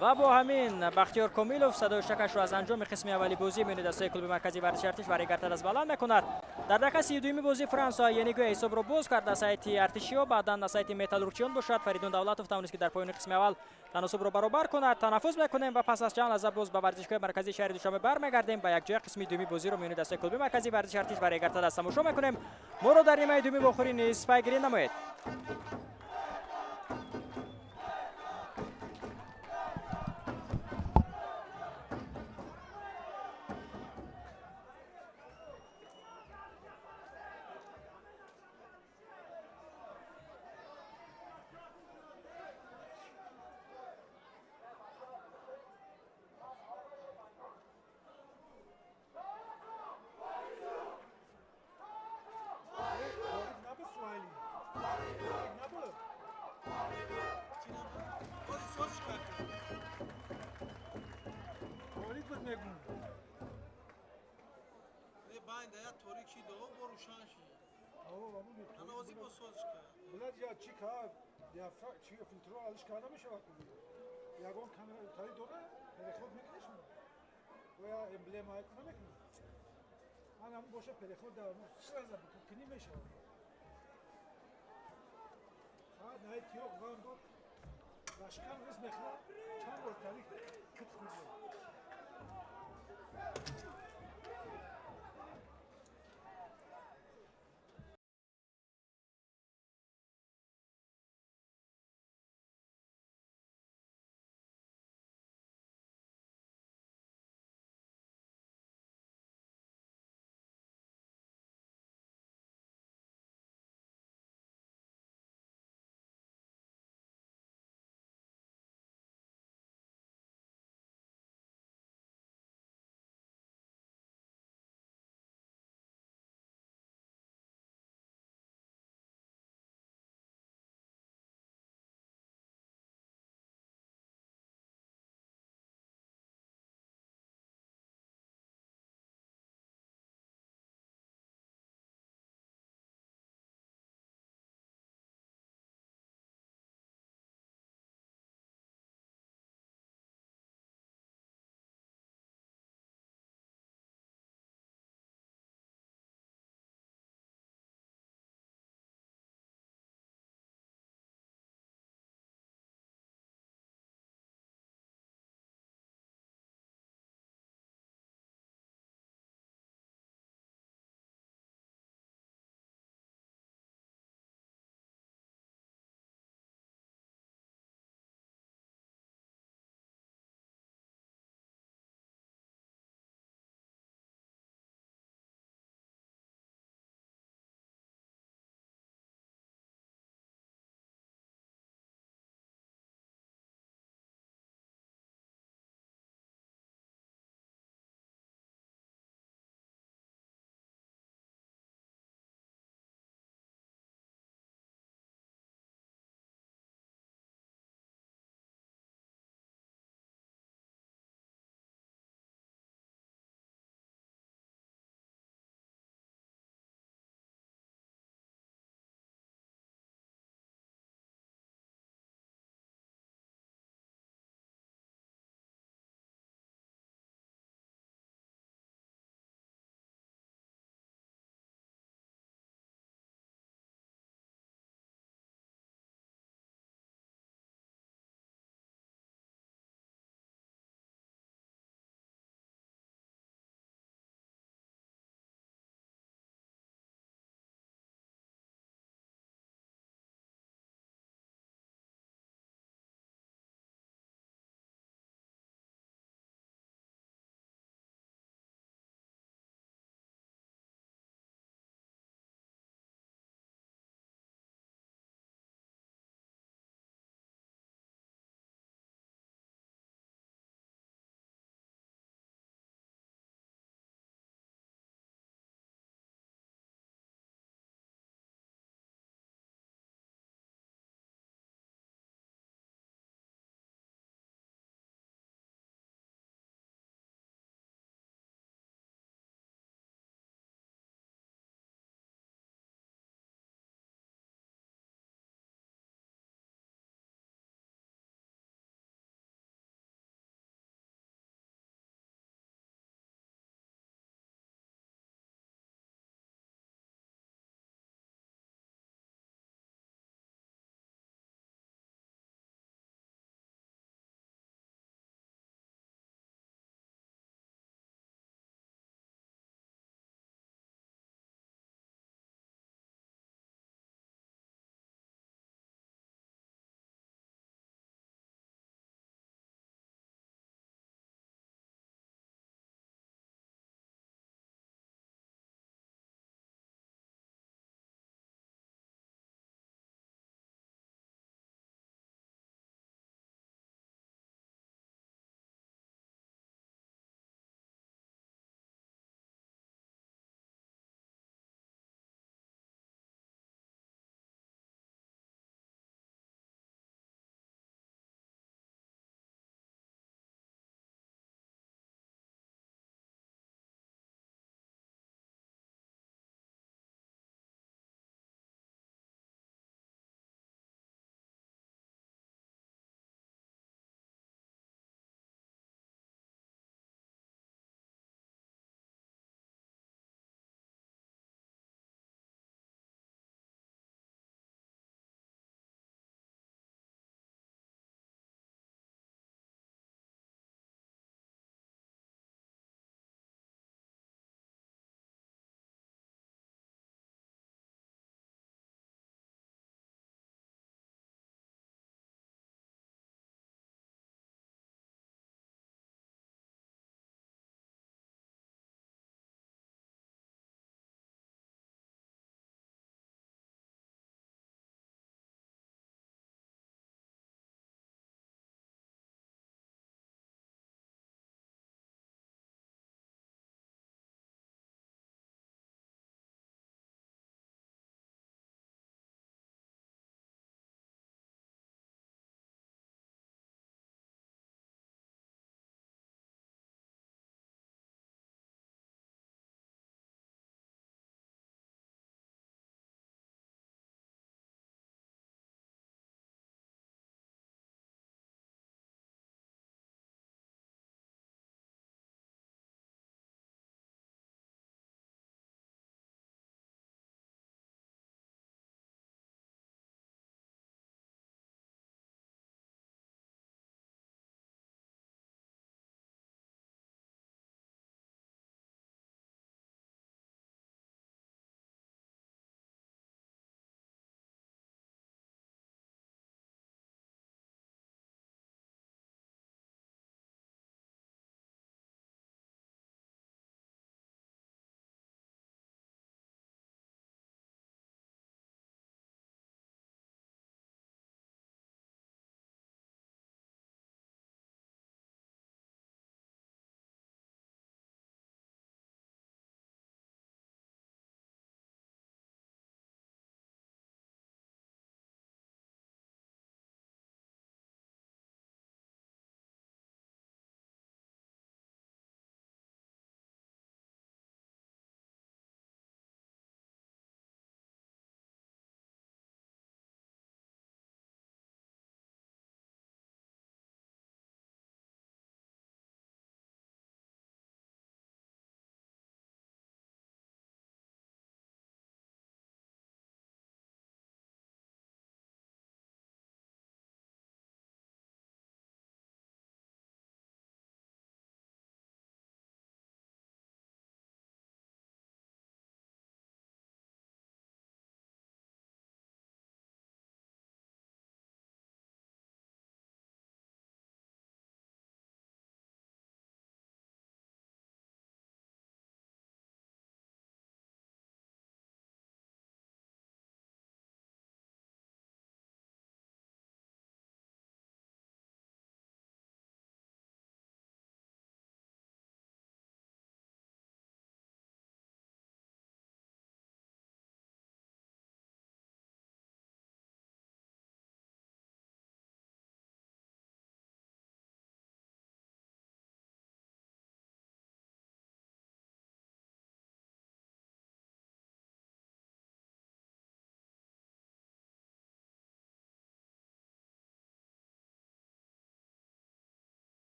Ва бо ҳамин Бахтиёр Комилов садои шакашро аз анҷоми қисми аввали бозӣ миёни дастаи клуби марказии варзиши Артиш ва Регар Тадас баланд мекунад. Дар дақиқаи 32-юми бозӣ Франсуа Ениго ҳисобро боз кард аз сайти артишиё, баъдан аз сайти металлургчиён бошад. Фаридун Давлатов тавонист ки дар поёни қисми аввал таносубро баробар кунад. Танаффус мекунем ва пас аз чанд лаҳза боз ба варзишгоҳи марказии шаҳри Душанбе бармегардем ва якҷоя қисми дуюми бозиро миёни дастаи клуби марказии варзиши Артиш ва Регар Тадас тамошо мекунем. Моро дар нимаи дуюми вохӯрӣ низ пайгирӣ намоед.
Ягон камера тари дора, переход мекуниш мо? Ё эмблема намекунӣ? Ман ҳам боша переход дар сразу кунӣ мешавад. Ҳа, най тиёқ ван дод. Лашкан рис мехӯрад, чанд бор тари кит хӯрд.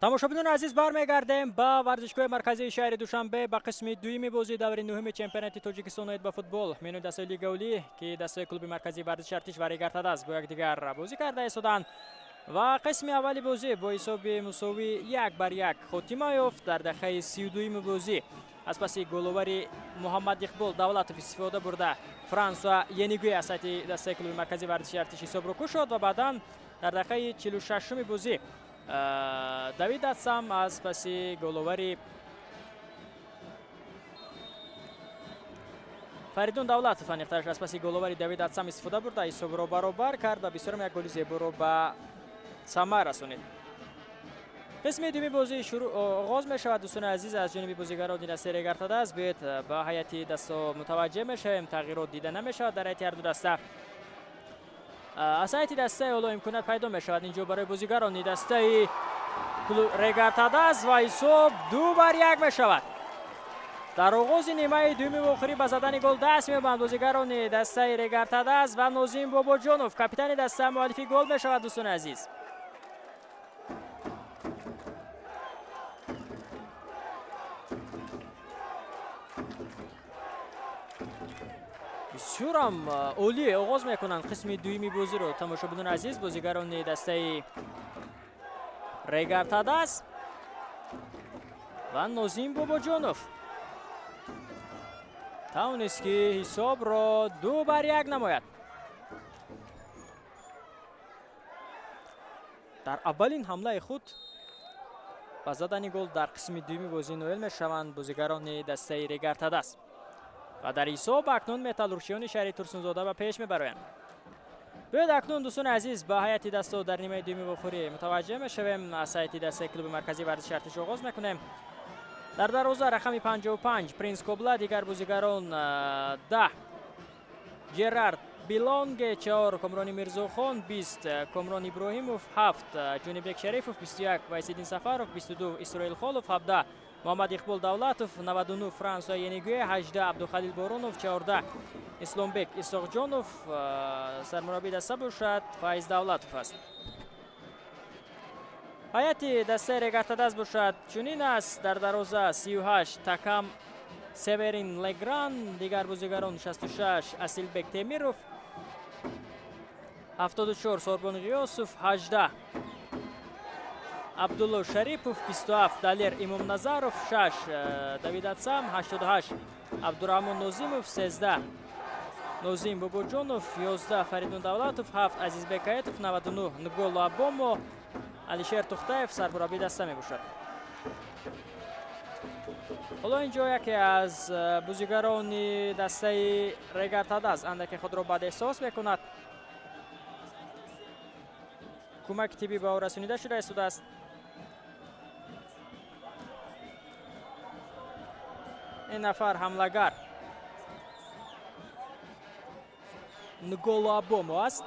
Тамошобинони азиз, бармегардем ба варзишгоҳи марказии шаҳри Душанбе, ба қисми дуюми бозии даври нуҳуми чемпионати Тоҷикистон оид ба футбол миёни дастаи Лигаи Олӣ, ки дастаи клуби марказии варзиши Артиш ва Регар-ТадАЗ бо якдигар бозӣ карда истоданд. Ва қисми аввали бозӣ бо ҳисоби мусовӣ 1-1 хотима ёфт. Дар дақиқаи 32-юми бозӣ аз паси головари Муҳаммад Иқбол Давлатов истифода бурда Франсуа Енигӯй аз сайти дастаи клуби марказии варзиши Артиш ҳисобро кушод ва баъдан дар дақиқаи 46-уми бозӣ Давид Атсам аз паси головари Фаридун Давлатов, аниқтараш аз паси головари Давид Атсам истифода бурда ҳисобро баробар кард ва бисёрам як голи зеборо ба самар расонид. Қисми дуюми бозӣ оғоз мешавад, дӯстони азиз, аз ҷониби бозигарони дастаи Регар-ТадАЗ. Биёед ба ҳайати дастаҳо мутаваҷҷеҳ мешавем. Тағйирот дида намешавад дар ҳайати ҳарду даста. Аз ҳайати дастаи ҳоло имконият пайдо мешавад инҷо барои бозигарони дастаи Регар-ТадАЗ ва ҳисоб 2-1 мешавад. Дар оғози нимаи дуюми вохӯрӣ ба задани гол даст меёбанд бозигарони дастаи Регар-ТадАЗ ва Нозим Бобоҷонов, капитани даста, муаллифи гол мешавад, дӯстони азиз. Бисёрам олӣ оғоз мекунанд қисми дуюми бозиро, тамошобинони азиз, бозигарони дастаи Регар-ТадАЗ ва Нозим Бобоҷонов тавонист, ки ҳисобро 2-1 намояд. Дар аввалин ҳамлаи худ ба задани гол дар қисми дуюми бозӣ ноил мешаванд бозигарони дастаи Регар-ТадАЗ ва дар ҳисоб акнун металлургчиёни шаҳри Турсунзода ба пеш мебароянд. Биёед акнун, дӯстони азиз, ба ҳайати дастаҳо дар нимаи дуюми вохӯрӣ мутаваҷҷеҳ мешавем. Аз ҳайати дастаи клуби марказии варзиши Артиш оғоз мекунем. Дар дарвоза рақами 55 Принс Кобла, дигар бозигарон 10 Жерард Билонге, 4 Комрони Мирзохон, 20 Комрон Иброҳимов, 7 Ҷунибек Шарифов, 21 Вайсиддин Сафаров, 22 Исроил Холов, 17 Муҳаммад Иқбол Давлатов, 99 Франсуа Енигӯе, 18 Абдухалил Боронов, 14 Исломбек Исоқҷонов, сармураббии даста бошад Файз Давлатов аст. Ҳайати дастаи Регар-ТадАЗ бошад чунин аст: дар дарвоза 38 Такам Северин Легран, дигар бозигарон 66 Асилбек Темиров, 74 Сорбон Ғиёсов, 18 Абдулло Шарипов, 27 Далер Имомназаров, 6 Давид Атсам, 88 Абдурахмон Нозимов, 13 Нозим Бобоҷонов, 11 Фаридун Давлатов, 7 Азизбек Аетов, 99 Нголо Абомо, Алишер Тухтаев сармураббии даста мебошад. Ҳоло инҷо яке аз бозигарони дастаи Регар-ТадАЗ андаке худро бад эҳсос мекунад. Кӯмаки тиббӣ ба ӯ расонида шуда истодааст. Ин нафар ҳамлагар Нголо Абомо аст.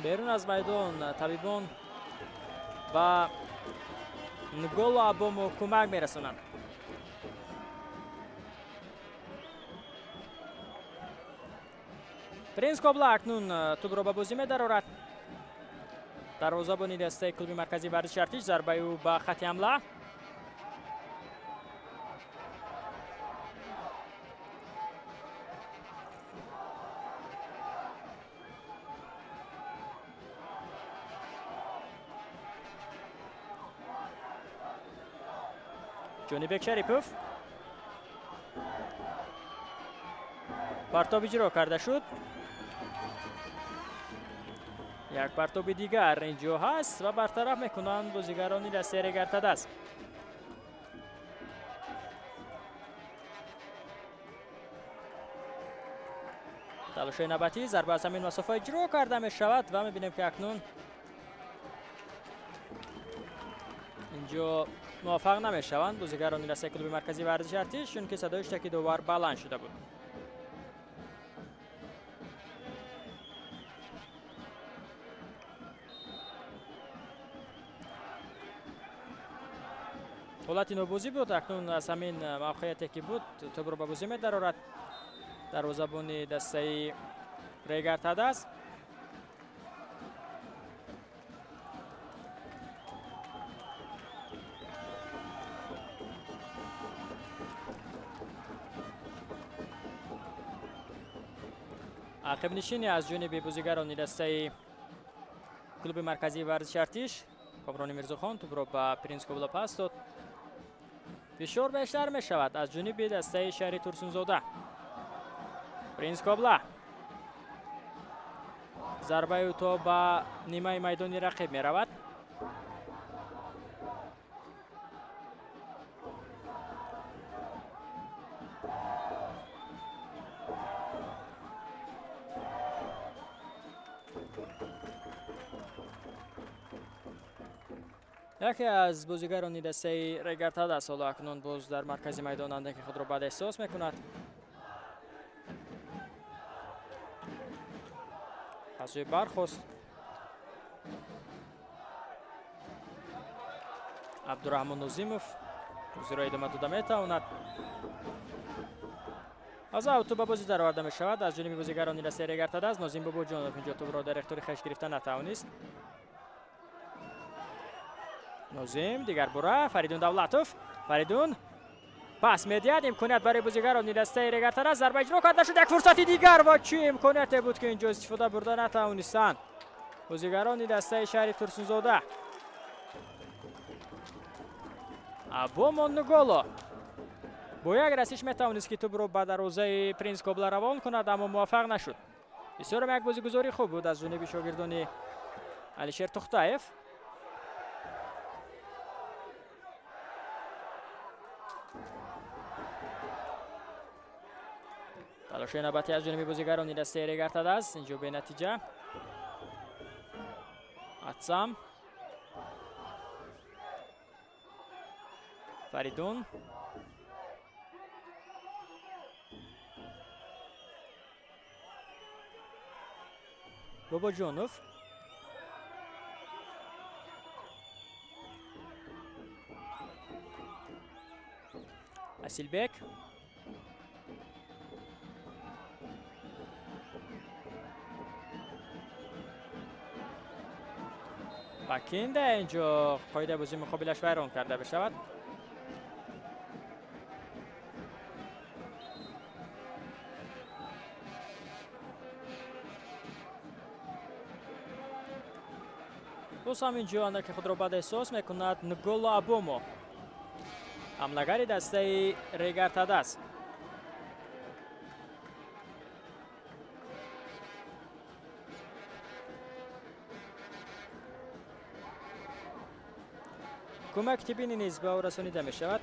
Берун аз майдон табибон ба Нголо Абомо кӯмак мерасонанд. Принс Кобла акнун тӯбро ба бозӣ медарорад. Дарвозабони дастаи клуби марказии варзиши Артиш, зарбаи ӯ ба хати ҳамла. Ҷонибек Шарипов партоб иҷро карда шуд. Як партоби дигар инҷо ҳаст ва бартараф мекунанд бозигарони дастаи Регар-ТадАЗ. Талошои навбатӣ, зарба аз ҳамин масофа иҷро карда мешавад ва мебинем, ки акнун инҷо муваффақ намешаванд бозигарони дастаи клуби марказии варзиши Артиш, чунки садои штаки довар баланд шуда буд. Ҳолати нобозӣ буд. Акнун аз ҳамин мавқеияте ки буд тӯбро ба бозӣ медарорад дарвозабони дастаи Регар-ТадАЗ. Ақибнишинӣ аз ҷониби бозигарони дастаи клуби марказии варзиши Артиш. Комрони Мирзохон тӯбро ба Принс Кобла пас дод. Фишор бештар мешавад аз ҷониби дастаи шаҳри Турсунзода. Принс Кобла зарбаи ӯ то ба нимаи майдони рақиб меравад. Яке аз бозигарони дастаи Регар-ТадАЗ ҳоло акнун боз дар маркази майдон андаке худро бад эҳсос мекунад. Аз ҷой бархост. Абдураҳмон Нозимов бозиро идома дода метавонад. Аз ав тӯб ба бозӣ дароварда мешавад аз ҷониби бозигарони дастаи Регар-ТадАЗ. Нозим Бобоҷонов инҷо тӯбро дар ихтиёри хеш гирифта натавонист. Нозим дигар бура Фаридун Давлатов. Фаридун пас медиҳад, имконият барои бозигарони дастаи Регар-ТадАЗ. Зарба иҷро карда шуд, як фурсати дигар ва чӣ имконияте буд ки инҷо истифода бурда натавонистанд бозигарони дастаи шаҳри Турсунзода. Абомо Нголо бо як расиш метавонист ки тӯбро ба дарвозаи Принс Кобла равон кунад, аммо муваффақ нашуд. Бисёрам як бозигузории хуб буд аз ҷониби шогирдони Алишер Тухтаев. Талоши навбатӣ аз ҷониби бозигарони дастаи Регар-ТадАЗ инҷо бенатиҷа. Атсам, Фаридун, Бобоҷонов, Асилбек, Бакинда инҷо қоидаи бозии муқобилаш вайрон карда бишавад. Боз ҳам инҷо андаке худро бад эҳсос мекунад Нголо Абомо, ҳамлагари дастаи Регар-ТадАЗ. Кӯмак тиббӣ низ ба ӯ расонида мешавад.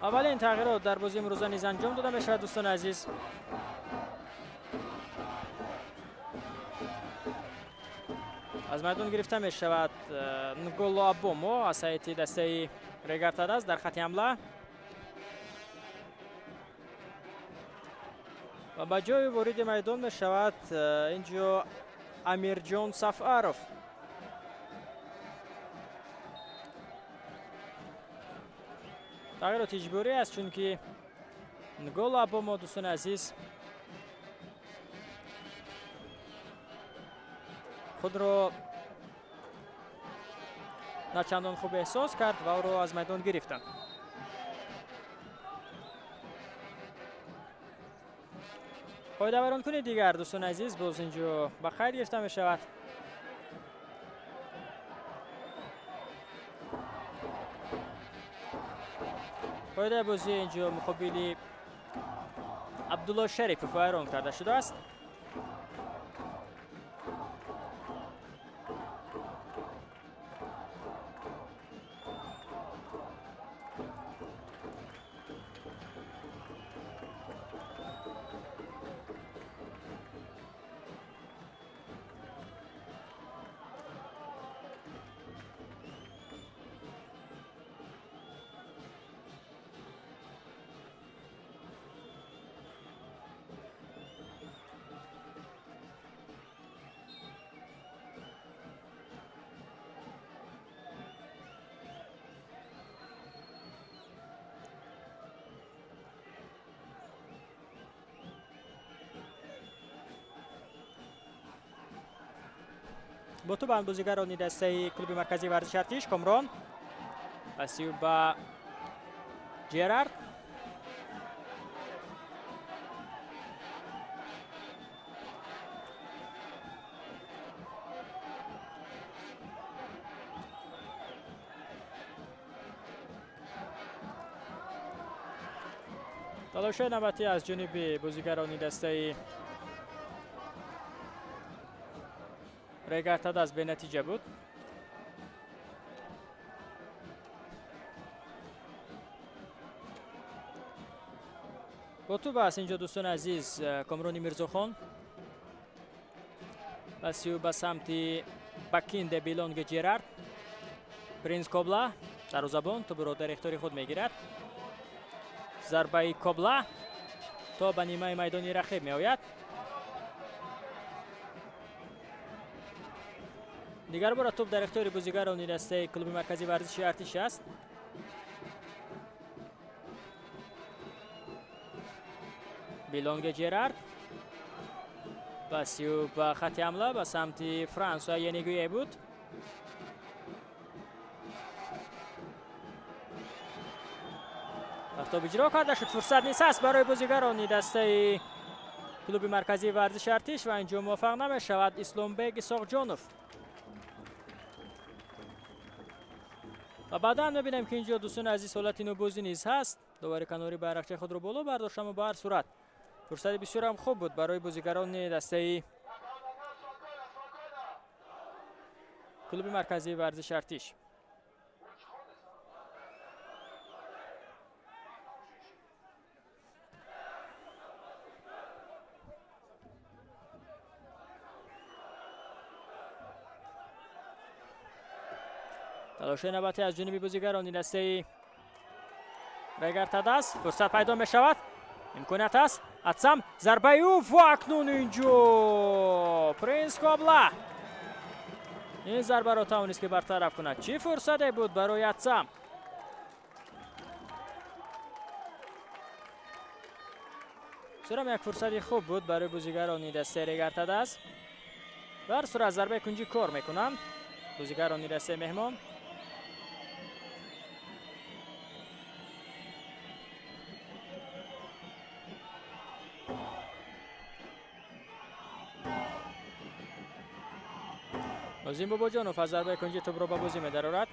Аввалин тағйирот дар бозии имрӯза низ анҷом дода мешавад, дӯстони азиз. Аз майдон гирифта мешавад Нголо Абомо аз ҳайати дастаи Регар-ТадАЗ дар хати ҳамла ва ба ҷои вориди майдон мешавад инҷо Амирҷон Сафаров. Тағйирот иҷборӣ аст, чунки Нголо Абомо, дӯстони азиз, худро начандон хуб эҳсос кард ва ӯро аз майдон гирифтанд. Қоидавайронкуни дигар, дӯстони азиз, боз инҷо ба қайд гирифта мешавад. Қоидаи бозӣ инҷо муқобили Абдулло Шарипов вайрон карда шудааст. Бо тӯбанд бозигарони дастаи клуби марказии варзиши Артиш. Комрон пасию ба Ҷерард. Талошҳои навбатӣ аз ҷониби бозигарони дастаи Регар-ТадАЗ бенатиҷа буд. Бо тӯб аст инҷо, дӯстони азиз, Комрони Мирзохон. Пасию ба самти Бакинде Билонги Ҷерард. Принс Кобла дарвозабон тӯбро дар ихтиёри худ мегирад. Зарбаи Кобла то ба нимаи майдони рақиб меояд. Дигар бора тӯб дар ихтиёри бозигарони дастаи клуби марказии варзиши Артиш аст. Билонге Ҷерард пасию ба хати ҳамла ба самти Франсуа Янигуе буд. Тоб иҷро карда шуд. Фурсат низ ҳаст барои бозигарони дастаи клуби марказии варзиши Артиш ва инҷо муваффақ намешавад Исломбек Исоқҷонов. Ва баъдан мебинем, ки инҷо, дӯстони азиз, ҳолати нобозӣ низ ҳаст. Довари канорӣ байрақчаи худро боло бардошт, аммо ба ҳар сурат фурсати бисёрам хуб буд барои бозигарони дастаи клуби марказии варзиши Артиш. Талошҳои навбатӣ аз ҷониби бозигарони дастаи Регар-ТадАЗ. Фурсат пайдо мешавад, имконият аст. Атсам, зарбаи ӯ ва акнун инҷо Принс Кобла ин зарбаро тавонист, ки бартараф кунад. Чӣ фурсате буд барои Атсам! Бисёрам як фурсати хуб буд барои бозигарони дастаи Регар-ТадАЗ. Ба ҳар сурат зарбаи кунҷӣ кор мекунанд бозигарони дастаи меҳмон. Нозим Бобоҷонов аз зарбаи кунҷӣ тӯбро ба бозӣ медарорад.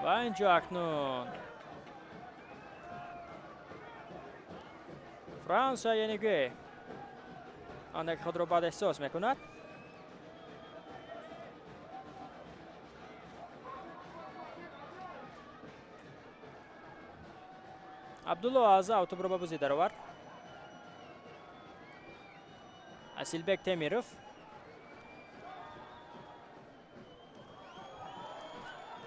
Ва инҷо акнун Франсуа Янигуе андак худро бад эҳсос мекунад. Абдулло Азав тӯбро ба бозӣ даровард. Асилбек Темиров.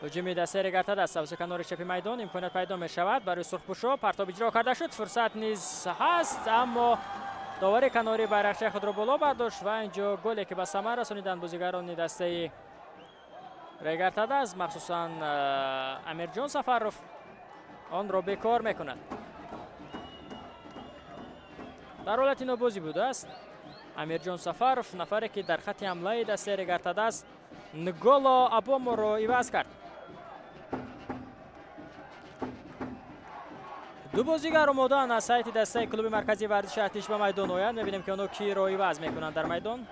Ҳуҷуми дастаи Регар-ТадАЗ сабзи канори чапи майдон. Имконият пайдо мешавад барои сурхпӯшо. Партоб иҷро карда шуд. Фурсат низ ҳаст, аммо довари канори байрақчаи худро боло бардошт ва инҷо голе, ки ба самар расониданд бозигарони дастаи Регар-ТадАЗ, махсусан Амирҷон Сафаров, онро бекор мекунад. Дар ҳолати нобозӣ будааст Амирҷон Сафаров, нафаре, ки дар хати ҳамлаи дастаи Регар-ТадАЗ Нголо Абоморо иваз кард. Ду бозигар омодаанд аз сайти дастаи клуби марказии варзиши Артиш ба майдон оянд. Мебинем, ки онҳо киро иваз мекунанд дар майдон.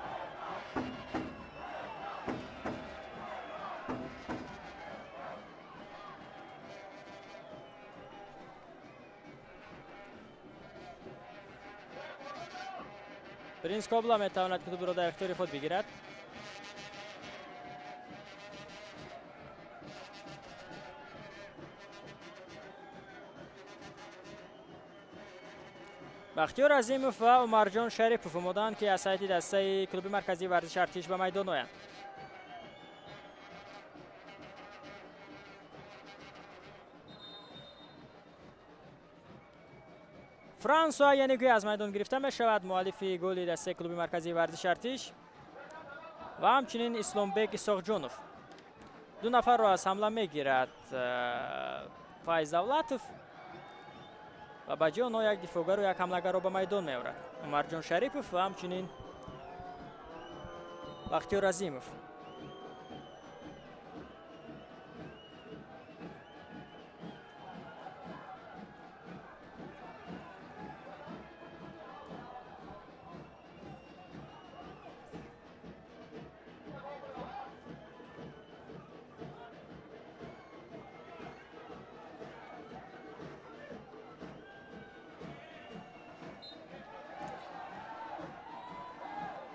Принс Кобла метавонад, ки тӯбро дар ихтиёри худ бигирад. Бахтиёр Азимов ва Умарҷон Шарипов омодаанд, ки аз сайти дастаи клуби марказии варзиши Артиш ба майдон оянд. Франсуа Янигуи аз майдон гирифта мешавад, муаллифи голи дастаи клуби марказии варзиши Артиш, ва ҳамчунин Исломбек Исоқҷонов. Ду нафарро аз ҳамла мегирад Файз Давлатов. Ва ба ҷои онҳо як дифоъгару як ҳамлагарро ба майдон меорад. Умарҷон Шарипов ва ҳамчунин Бахтиёр Азимов.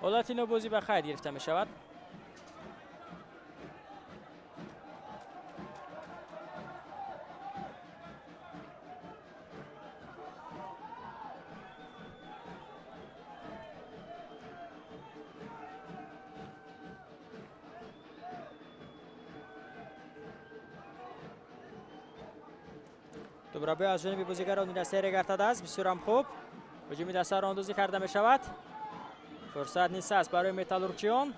Ҳолати нобозӣ ба қайд гирифта мешавад. Тӯбрабӯй аз ҷониби бозигарони дастаи Регар-ТадАЗ бисёрам хуб. Ҳуҷуми дастаро андозӣ карда мешавад. Фурсат низ аст барои металлургчиён.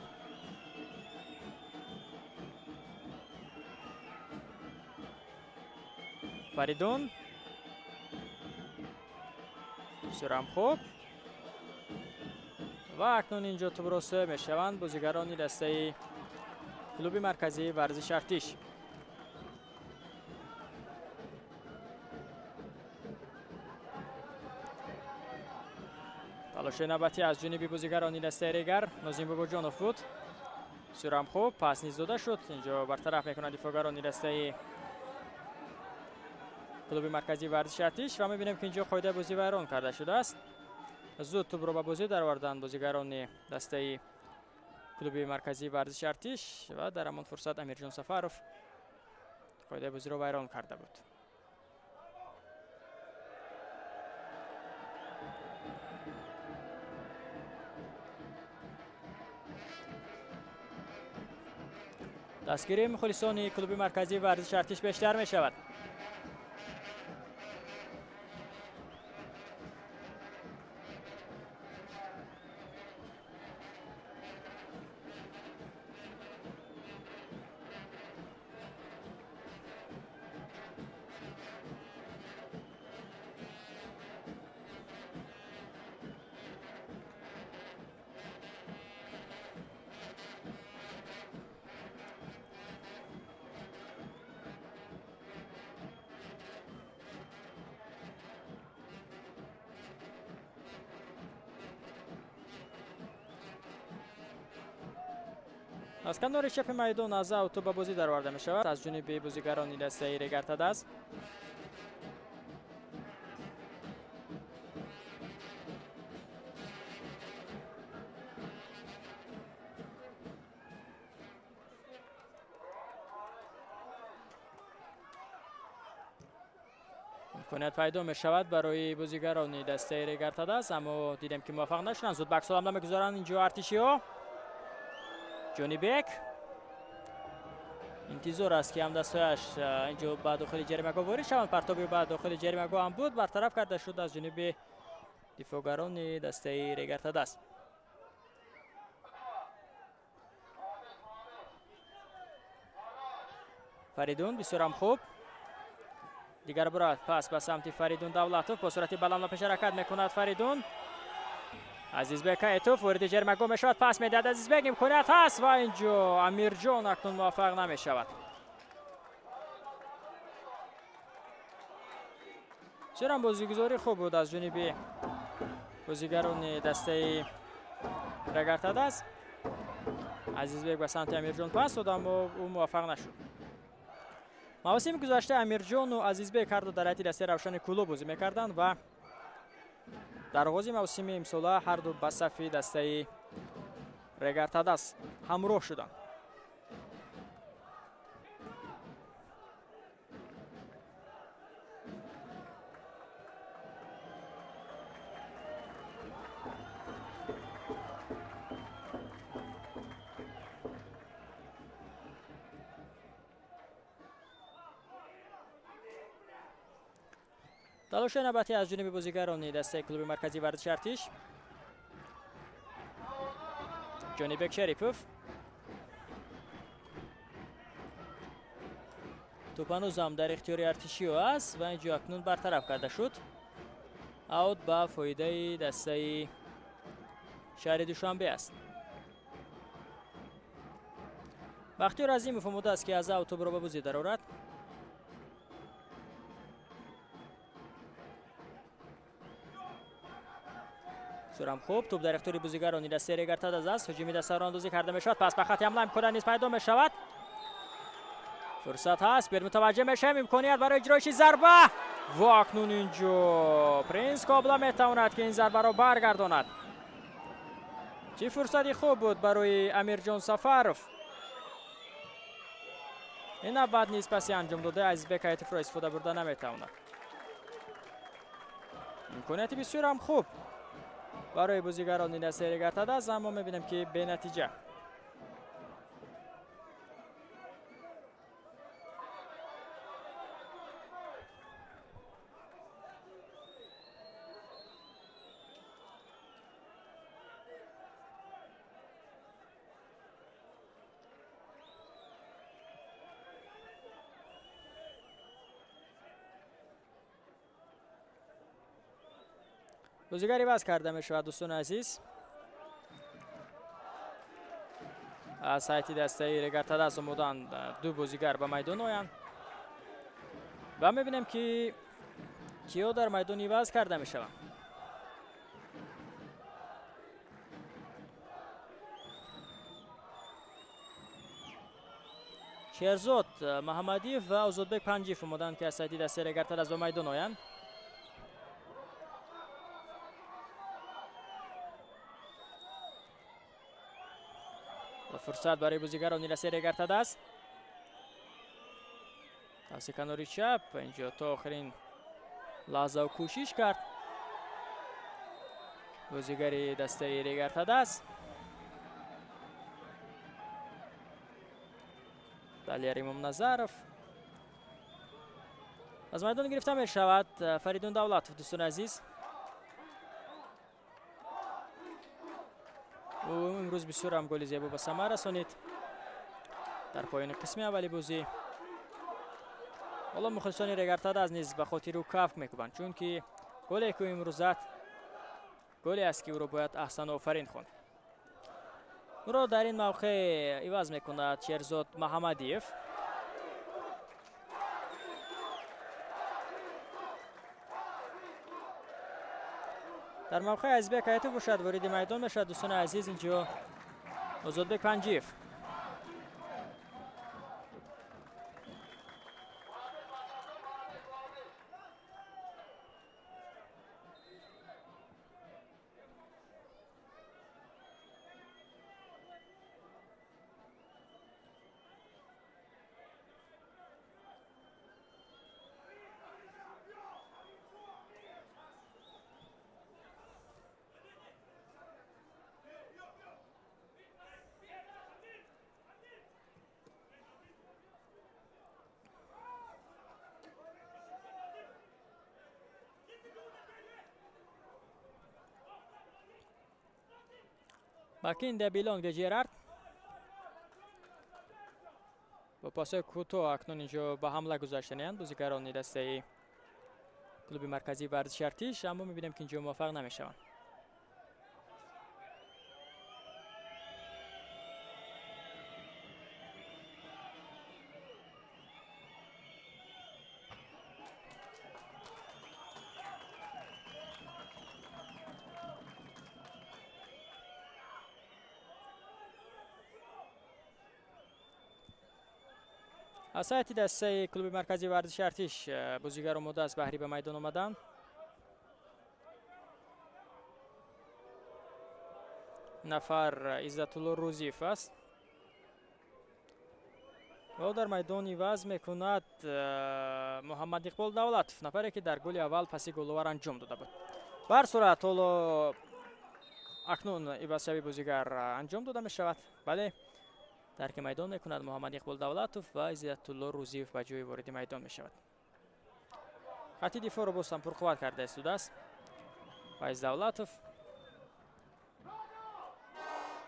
Фаридун. Бисёрам хуб. Ва акнун инҷо тӯбро соя мешаванд бозигарони дастаи клуби марказии варзиши Артиш. Талоши навбатӣ аз ҷониби бозигарони дастаи Регар Нозим Бобоҷонов буд. Бисёрам хуб, пас низ дода шуд. Инҷо бартараф мекунад дифоъгарони дастаи клуби марказии варзиши Артиш ва мебинем, ки инҷо қоидаи бозӣ вайрон карда шудааст. Зуд тӯбро ба бозӣ дароварданд бозигарони дастаи клуби марказии варзиши Артиш ва дар ҳамон фурсат Амирҷон Сафаров қоидаи бозиро вайрон карда буд. Дастгирии мухлисони клуби марказии варзиши Артиш бештар мешавад. Аз канори чапи майдон аз авто ба бозӣ дароварда мешавад аз ҷониби бозигарони дастаи Регар-ТадАЗ. Имконият пайдо мешавад барои бозигарони дастаи Регар-ТадАЗ, аммо дидем, ки муваффақ нашуданд. Зуд ба аксул ҳамла мегузоранд инҷо артишиҳо. Ҷонибек интизор аст, ки ҳамдастҳояш инҷо ба дохили ҷаримагоҳ ворид шаванд. Партоби ба дохили ҷаримагоҳ ҳам буд, бартараф карда шуд аз ҷониби дифоъгарони дастаи Регар-ТадАЗ. Фаридун бисёрам хуб. Дигар бора пас ба самти Фаридун Давлатов бо суръати баланд ба пеш ҳаракат мекунад Фаридун. Азизбек Айтов вориди ҷаримагоҳ мешавад, пас медиҳад Азизбек, имконият ҳаст ва инҷо Амирҷон акнун муваффақ намешавад. Бисёрам бозигузорӣ хуб буд аз ҷониби бозигарони дастаи Регар-ТадАЗ. Азизбек ба самти Амирҷон пас дод, аммо ӯ муваффақ нашуд. Мавсими гузашта Амирҷону Азизбек ҳарду дар ҳайати дастаи Равшани Кӯлоб бозӣ мекарданд ва дар оғози мавсими имсола ҳарду ба сафи дастаи Регар-ТадАЗ ҳамроҳ шуданд. Талоши навбатӣ аз ҷониби бозигарони дастаи клуби марказии варзиши Артиш. Ҷонибек Шарипов. Тӯп ҳанӯзам дар ихтиёри артишиё аст ва инҷо акнун бартараф карда шуд. Аут ба фоидаи дастаи шаҳри Душанбе аст. Бахтиёр Азимов омода аст, ки аз аут тӯбро ба бозӣ дарорад. Сурам хуб, тӯб дар ихтиёри бозигарони дастаи Регар-ТадАЗ аст. Ҳуҷуми дастаро андозӣ карда мешавад. Пас ба хати ҳамла имконият низ пайдо мешавад. Фурсат ҳаст, бер мутаваҷҷеҳ мешавем. Имконият барои иҷроиши зарба. Ва акнун инҷо Принс Кобла метавонад, ки ин зарбаро баргардонад. Чӣ фурсати хуб буд барои Амирҷон Сафаров. Ин навбат низ паси анҷом додаи Азизбек Ҳаятовро истифода бурда наметавонад. Имконияти бисёрам хуб барои бозигарони дастаи Регар-ТадАЗ, аммо мебинем, ки бенатиҷа. Бозигар иваз карда мешавад, дӯстони азиз. Аз ҳайати дастаи Регар-ТадАЗ омоданд ду бозигар ба майдон оянд ва мебинем, ки киё дар майдон иваз карда мешаванд. Шерзод Маҳаммадиев ва Озодбек Панҷиев омоданд, ки аз ҳайати дастаи Регар-ТадАЗ ба майдон оянд. Фурсат барои бозигарони дастаи Регар-ТадАЗ. Паси канори чап инҷо то охирин лаҳза кӯшиш кард бозигари дастаи Регар-ТадАЗ. Далер Имомназаров аз майдон гирифта мешавад. Фаридун Давлатов, дӯстони азиз. Ӯ имрӯз бисёр ҳам голи зебо ба самар расонид дар поёни қисми аввали бозӣ. Ҳоло мухлисони Регар-ТадАЗ низ ба хотири ӯ кафк мекӯбанд, чунки голе, ки ӯ имрӯз зад, голе аст, ки ӯро бояд аҳсан офарин хонд. Ӯро дар ин мавқеъ иваз мекунад Шерзод Маҳаммадиев. Дар мавқеи Азизбек Ҳаятов бошад, вориди майдон мешавад, дӯстони азиз, инҷо Озодбек Панҷиев. Бакинде Билонг Жерард бо пасои кӯтоҳ акнун инҷо ба ҳамла гузаштанианд бозигарони дастаи клуби марказии варзиши Артиш, аммо мебинем, ки инҷо муваффақ намешаванд. Аз ҳайати дастаи клуби марказии варзиши Артиш бозигар омода аст баҳри ба майдон омадан. Нафар Иззатулло Рӯзиев аст ва ӯ дар майдон иваз мекунад Муҳаммад Иқбол Давлатов, нафаре, ки дар голи аввал паси головар анҷом дода буд. Ба ҳар сурат, ҳоло акнун ивазшавии бозигар анҷом дода мешавад. Бале, тарки майдон мекунад Муҳаммад Иқбол Давлатов ва Иззатулло Рӯзиев ба ҷои вориди майдон мешавад. Хати дифоъро боз ҳам пурқувват карда истодааст Файз Давлатов,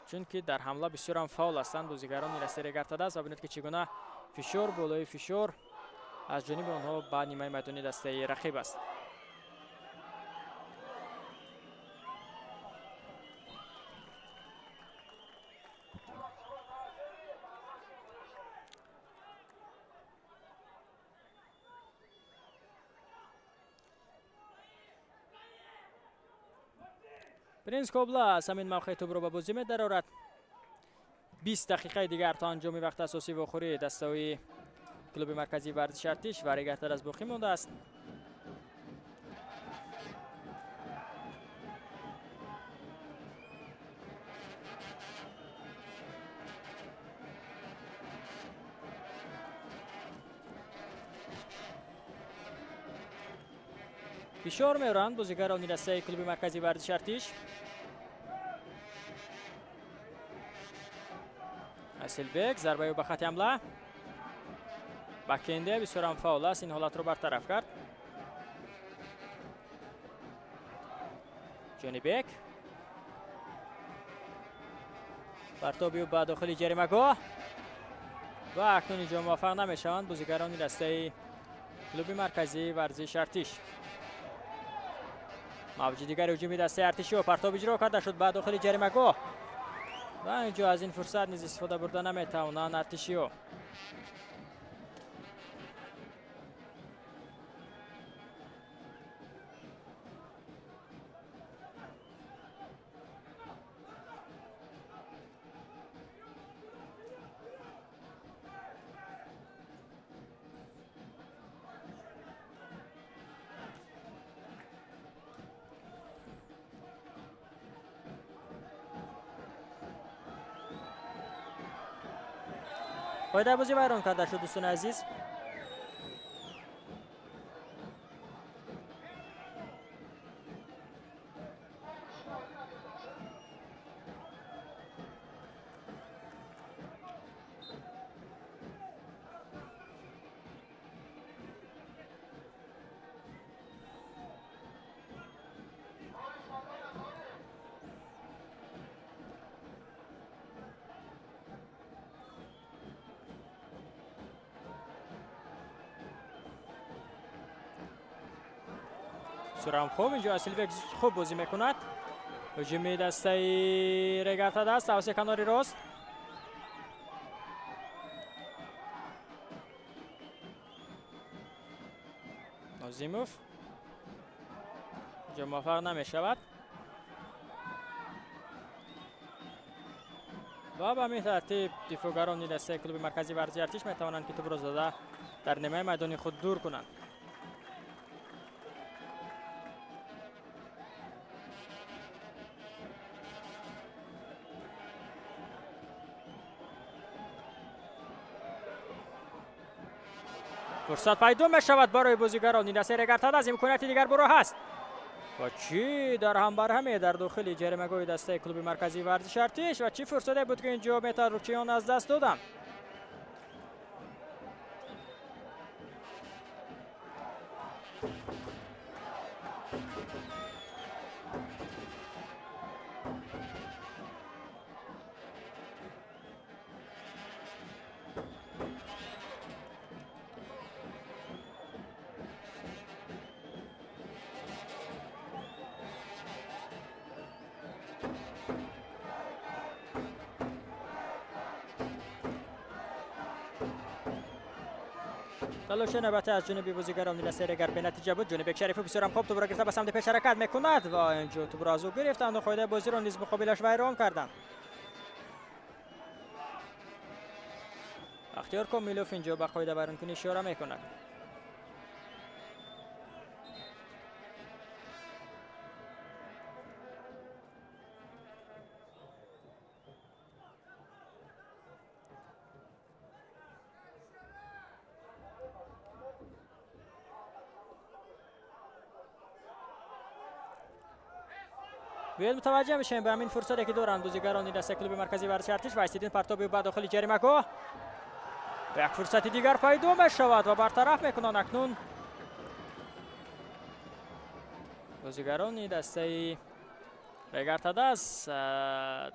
чунки дар ҳамла бисёрам фаъол ҳастанд бозигарони дастаи Регар-ТадАЗ ва бинед, ки чӣ гуна фишор болои фишор аз ҷониби онҳо ба нимаи майдони дастаи рақиб аст. Принс Кобла аз ҳамин мавқеъ тӯбро ба бозӣ медарорад. 20 дақиқаи дигар то анҷоми вақти асосӣ вохӯрии дастаҳои клуби марказии варзиши Артиш ва Регар-ТадАЗ боқӣ мондааст. Фишор меоранд бозигарони дастаи клуби марказии варзиши Артиш. Асилбек зарбаи ӯ ба хати ҳамла. Бакенде бисёрам фаъол аст, ин ҳолатро бартараф кард. Ҷонибек партоби ӯ ба дохили ҷаримагоҳ ва акнун инҷо муваффақ намешаванд бозигарони дастаи клуби марказии варзиши Артиш. Мавҷи дигари ҳуҷуми дастаи артишиҳо партоб иҷро карда шуд ба дохили ҷаримагоҳ ва инҷо аз ин фурсат низ истифода бурда наметавонанд артишиҳо. Қоидаи бозӣ вайрон карда шуд, дӯстони азиз. Сурам хуб инҷо Асилбек хуб бозӣ мекунад. Ҳуҷуми дастаи Регар-ТадАЗ тавассути канори рост. Нозимов инҷо муваффақ намешавад ва ба ҳамин тартиб дифоъгарони дастаи клуби марказии варзиши Артиш метавонанд ки тӯбро зада дар нимаи майдони худ дур кунанд. Фурсат пайдо мешавад барои бозигарони дастаи Регар-ТадАЗ. Имконияти дигар буро ҳаст ва чӣ дар ҳамбарҳаме дар дохили ҷаримагоҳи дастаи клуби марказии варзиши Артиш ва чӣ фурсате буд ки инҷо метарручиён аз даст доданд. تلاش نوبت از جانب بازیگران دسته رگر به نتیجه بود. جانبک شریفی بسیار خوب توپ را گرفته به سمت پیش حرکت میکند و اینجا توپ را از او گرفتند و قاعده بازی را نیز مقابلش ویران کردند. اختیار کامیلوف اینجا به قاعده ویران کنی اشاره میکند. بیاید متوجه میشیم به همین فرصتی که دارند بازیگران دسته کلوب مرکزی ورزش ارتش و استیدین پرتاب به داخل جریمه‌گاه. یک فرصت دیگر پیدا میشود و برطرف میکنند اکنون بازیگران دسته رگر تدس.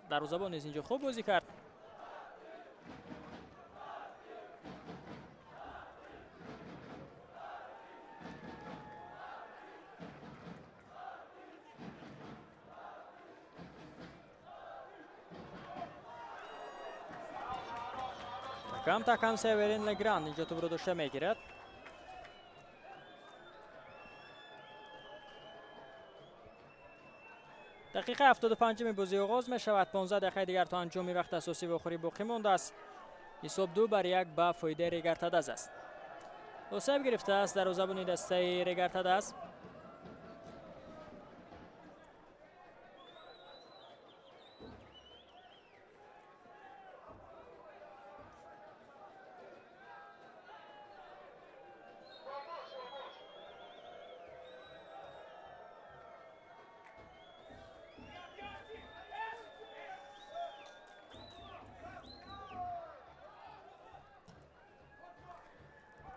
دروازه‌بان نیز اینجا خوب بازی کرد. کم تا کم سیورین لگران اینجا توپ رو داشته میگیرد. Дақиқаи 75 бозӣ оғоз мешавад. 15 дақиқаи дигар то анҷоми вақти асосӣ вохӯрӣ боқӣ мондааст. Ҳисоб 2-1 ба фоидаи Регар-ТадАЗ аст. Осеб гирифтааст дарвозабони дастаи Регар-ТадАЗ.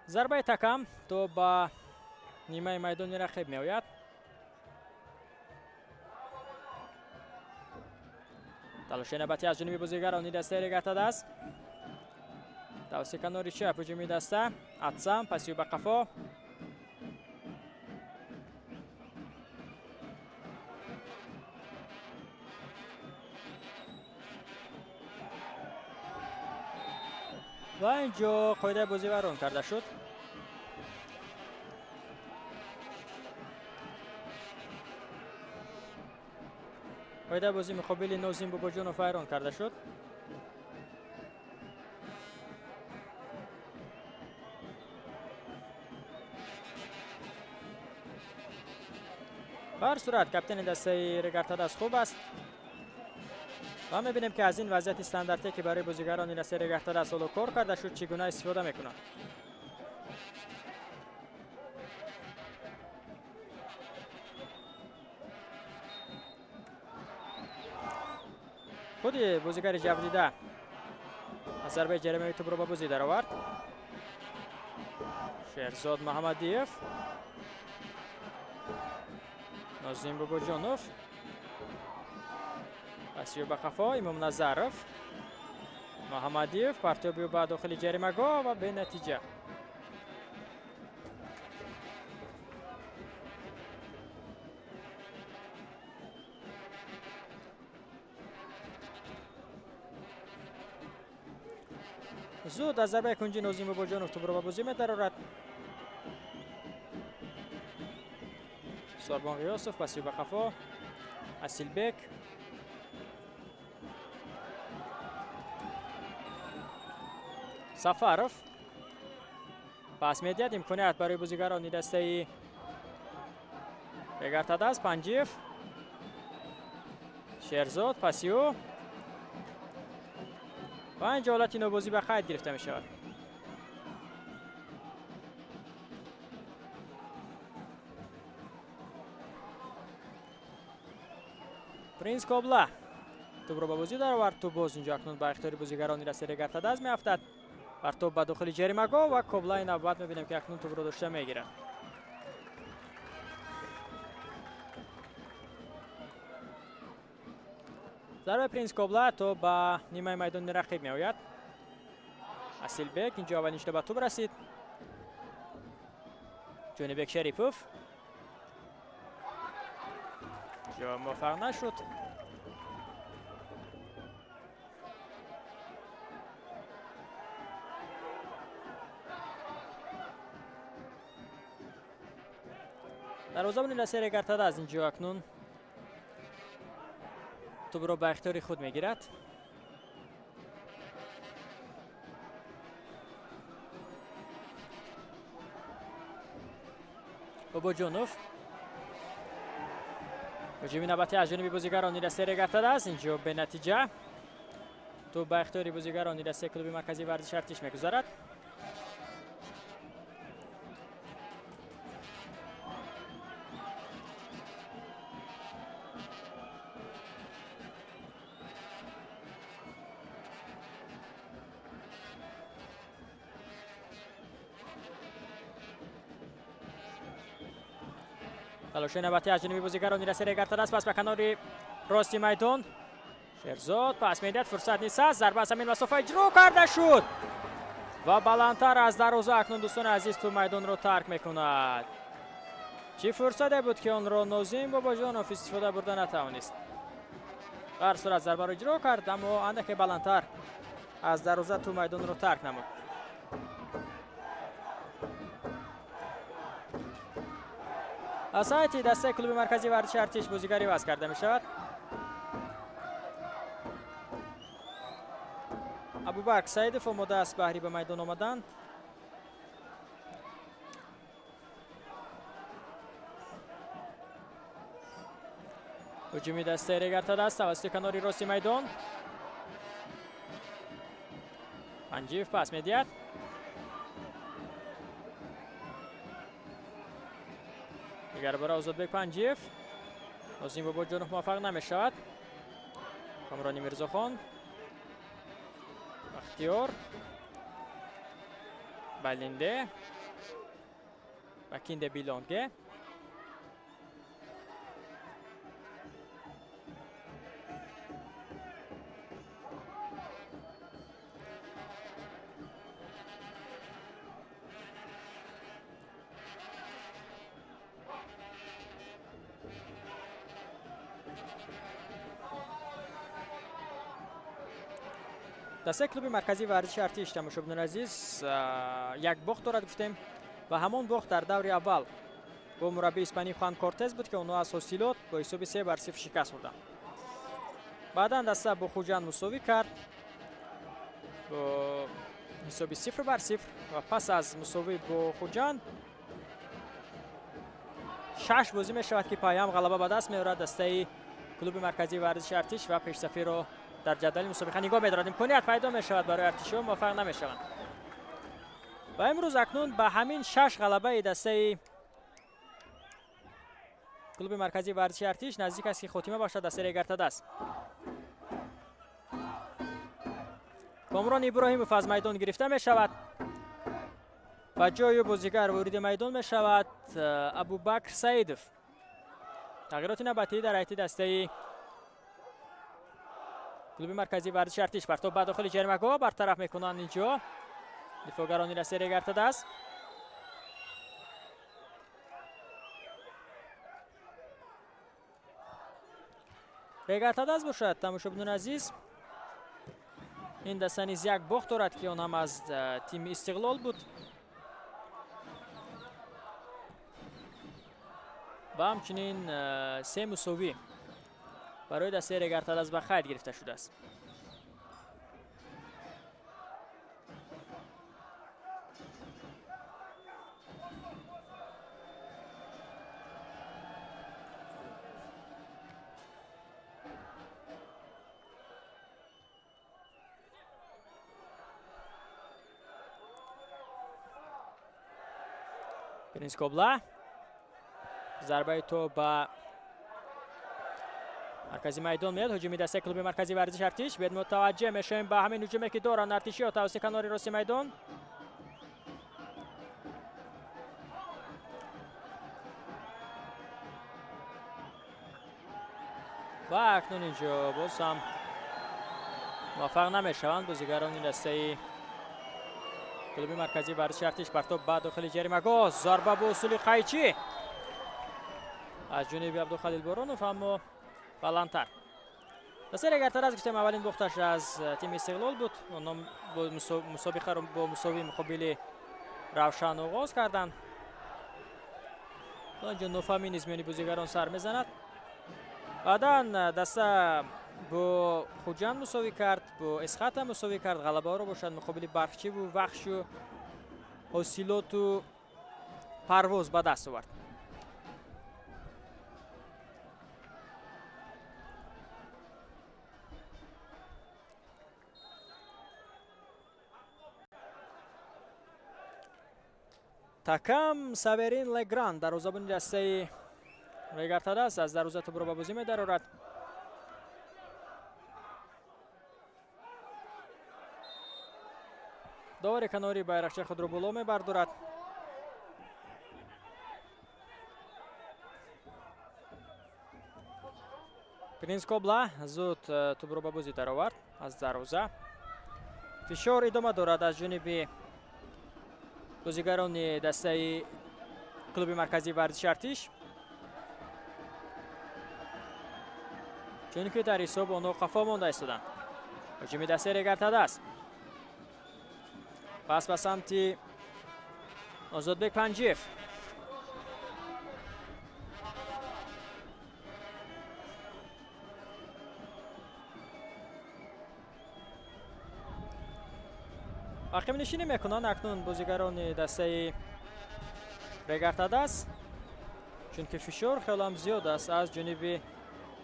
Зарбаи такам то ба нимаи майдони рақиб меояд. Талоши навбатӣ аз ҷониби бозигарони дастаи Регар-ТадАЗ. Тавассути канори чап ҳуҷуми даста. Атсам пасию ба қафо. Ва инҷо қоидаи бозӣ вайрон карда шуд. Қоидаи бозӣ муқобили Нозим Бобоҷонов вайрон карда шуд. Ба ҳар сурат каптени дастаи Регар-ТадАЗ хуб аст ва мебинем ки аз ин вазъияти стандартие ки барои бозигарони дастаи Регар-ТадАЗ ҳоло кор карда шуд, чӣ гуна истифода мекунанд. Худи бозигари ҷабрдида аз зарбаи ҷаримавӣ тӯбро ба бозӣ даровард. Шерзод Маҳамадиев, Нозим Бобоҷонов, пасию ба қафо Имомназаров, Маҳамадиев, партобию ба дохили ҷаримагоҳ ва бенатиҷа. Зуд аз зарбаи кунҷи Нозим Бобоҷонов тӯбро ба бозӣ медарорад. Сорбон Ғиёсов пасию ба қафо, Асилбек, Сафаров пас медиҳад. Имконият барои бозигарони дастаи Регар-ТадАЗ. Панҷиев, Шерзод пасию ва инҷо ҳолати нобозӣ ба қайд гирифта мешавад. Принс Кобла тӯбро ба бозӣ даровард. Тӯб боз инҷо акнун ба ихтиёри бозигарони дастаи Регар-ТадАЗ меафтад. Партоб ба дохили ҷаримагоҳ ва Коблаи навбат мебинем ки акнун тӯбро дошта мегирад. Зарбаи Принс Кобла то ба нимаи майдони рақиб меояд. Асилбек инҷо аввалин шуда ба тӯб расид. Ҷонибек Шарипов ҷо муваффақ нашуд. Дарвозабони дастаи Регар-ТадАЗ инҷо акнун тӯбро ба ихтиёри худ мегирад. Бобоҷонов, ҳуҷуми навбатӣ аз ҷониби бозигарони дастаи Регар-ТадАЗ инҷо бенатиҷа. Тӯб ба ихтиёри бозигарони дастаи клуби марказии варзиши Артиш мегузарад. Талоши навбатӣ аз ҷониби бозигарони дастаи Регар-ТадАЗ пас ба канори рости майдон. Шерзод пас медиҳад, фурсат низ ҳаст. Зарба аз ҳамин масофа иҷро карда шуд ва баландтар аз дарвоза акнун дӯстони азиз тӯб майдонро тарк мекунад. Чӣ фурсате буд ки онро Нозим Бобоҷонов истифода бурда натавонист. Ба ҳар сурат зарбаро иҷро кард, аммо андаке баландтар аз дарвоза тӯб майдонро тарк намуд. Аз ҳайати дастаи клуби марказии варзиши Артиш бозигар иваз карда мешавад. Абубакр Саидов омода аст баҳри ба майдон омадан. Ҳуҷуми дастаи Регар-ТадАЗ тавассути канори рости майдон. Панҷиев пас медиҳад. Дигар бора Озодбек Панҷиев. Нозим Бобоҷонов муваффақ намешавад. Камрони Мирзохон. Бахтиёр. Балинде. Бакинде Билонге. Дастаи клуби марказии варзиши Артиш, тамошобинони азиз, як бохт дорад гуфтем ва ҳамон бохт дар даври аввал бо мураббии испанӣ Хуан Кортес буд, ки онҳо аз Ҳосилот бо ҳисоби 3-0 шикаст хӯрданд. Баъдан даста бо Хуҷанд мусовӣ кард бо ҳисоби 0-0 ва пас аз мусовӣ бо Хуҷанд 6 бозӣ мешавад, ки пайҳам ғалаба ба даст меорад дастаи клуби марказии варзиши Артиш ва пешсафиро дар ҷадвали мусобиқа нигоҳ медорад. Имконият пайдо мешавад барои артишиҳо, муваффақ намешаванд. Ва имрӯз акнун ба ҳамин 6 ғалабаи дастаи клуби марказии варзиши Артиш наздик аст, ки хотима бошад дастаи Регар-ТадАЗ. Комрон Иброҳимов аз майдон гирифта мешавад. Ба ҷои бозигар вориди майдон мешавад Абубакр Саидов. Тағйироти навбатӣ дар ҳайати дастаи клуби марказии варзиши Артиш. Партоб ба дохили ҷаримагоҳ бартараф мекунанд инҷо дифоъгарони дастаи Регар-ТадАЗ. Регар-ТадАЗ бошад, тамошобинони азиз, ин даста низ як бохт дорад, ки он ҳам аз тими Истиқлол буд ва ҳамчунин 3 мусовӣ барои дастаи Регар-ТадАЗ ба қайд гирифта шудааст. Принс Кобла зарбаи то ба маркази майдон меяд. Ҳуҷуми дастаи клуби марказии варзиши Артиш. Бед мутаваҷҷеҳ мешавем ба ҳамин ҳуҷуме, ки доранд артишиҳо тавассути канори рости майдон. Ва акнун инҷо боз ҳам муваффақ намешаванд бозигарони дастаи клуби марказии варзиши Артиш. Партоб ба дохили ҷаримагоҳ, зарба бо усули қайчӣ аз ҷониби Абдухалил Боронов, аммо баландтар. Дастаи Регар-ТадАЗ гуфтем аввалин бохташ аз тими Истиқлол буд. Онҳо мусобиқаро бо мусовӣ муқобили Равшан оғоз карданд. Онҷо нофаҳмӣ низ миёни бозигарон сар мезанад. Баъдан даста бо Хуҷанд мусовӣ кард, бо Эсхата мусовӣ кард. Ғалабаҳоро бошад муқобили Бархчиву Вахшу, Ҳосилоту Парвоз ба даст овард. Такам Саверин Легран дарвозабони дастаи Регар-ТадАЗ аз дарвоза тӯбро ба бозӣ медарорад. Довари канори байрақчаи худро боло мебардорад. Принс Кобла зуд тӯбро ба бозӣ даровард аз дарвоза. Фишор идома дорад аз ҷониби бозигарони дастаи клуби марказии варзиши Артиш, чунки дар ҳисоб онҳо қафо монда истоданд. Ҳуҷуми дастаи Регар-ТадАЗ. Пас ба самти Озодбек Панҷиев. Ақибнишинӣ мекунанд акнун бозигарони дастаи Регар-ТадАЗ, чунки фишор хеле зиёд аст аз ҷониби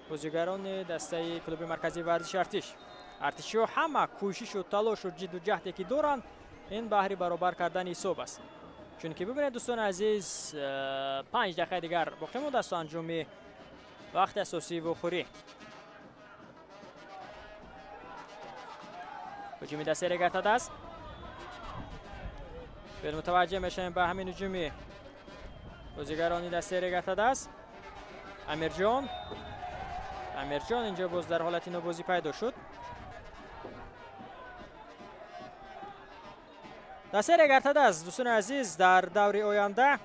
бозигарони дастаи клуби марказии варзиши Артиш. Артишиҳо ҳама кӯшишу талошу ҷидду ҷаҳде ки доранд, ин баҳри баробар кардани ҳисоб аст. Чунки бибинед, дӯстони азиз, 5 дақиқаи дигар боқӣ мондааст то анҷоми вақти асосии вохӯрӣ. Ҳуҷуми дастаи Регар-ТадАЗ. Биёед мутаваҷҷеҳ мешавем ба ҳамин ҳуҷуми бозигарони дастаи Регар-ТадАЗ. Амирҷон. Амирҷон инҷо боз дар ҳолати нобозӣ пайдо шуд. Дастаи Регар-ТадАЗ, дӯстони азиз, дар даври оянда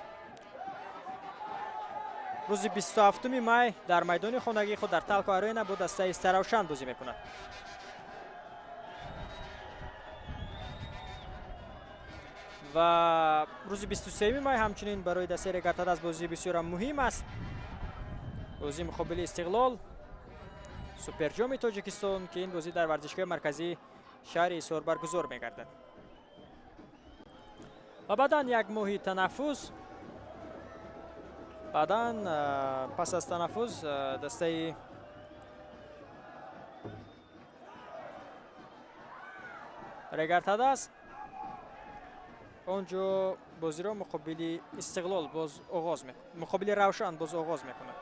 рӯзи 27 май дар майдони хонагии худ дар Талко Арена бо дастаи Истаравшан бозӣ мекунад. Ва рӯзи 23 май ҳамчунин барои дастаи Регар-ТадАЗ бозии бисёр муҳим аст. Бозии муқобили Истиқлол, суперҷоми Тоҷикистон, ки ин бозӣ дар варзишгоҳи марказии шаҳри Ҳисор баргузор мегардад. Ва баъдан як моҳи танаффус, баъдан пас аз танаффус дастаи Регар-ТадАЗ онҷо бозиро муқобили Истиқлол боз оғоз мекунад, муқобили Равшан боз оғоз мекунад.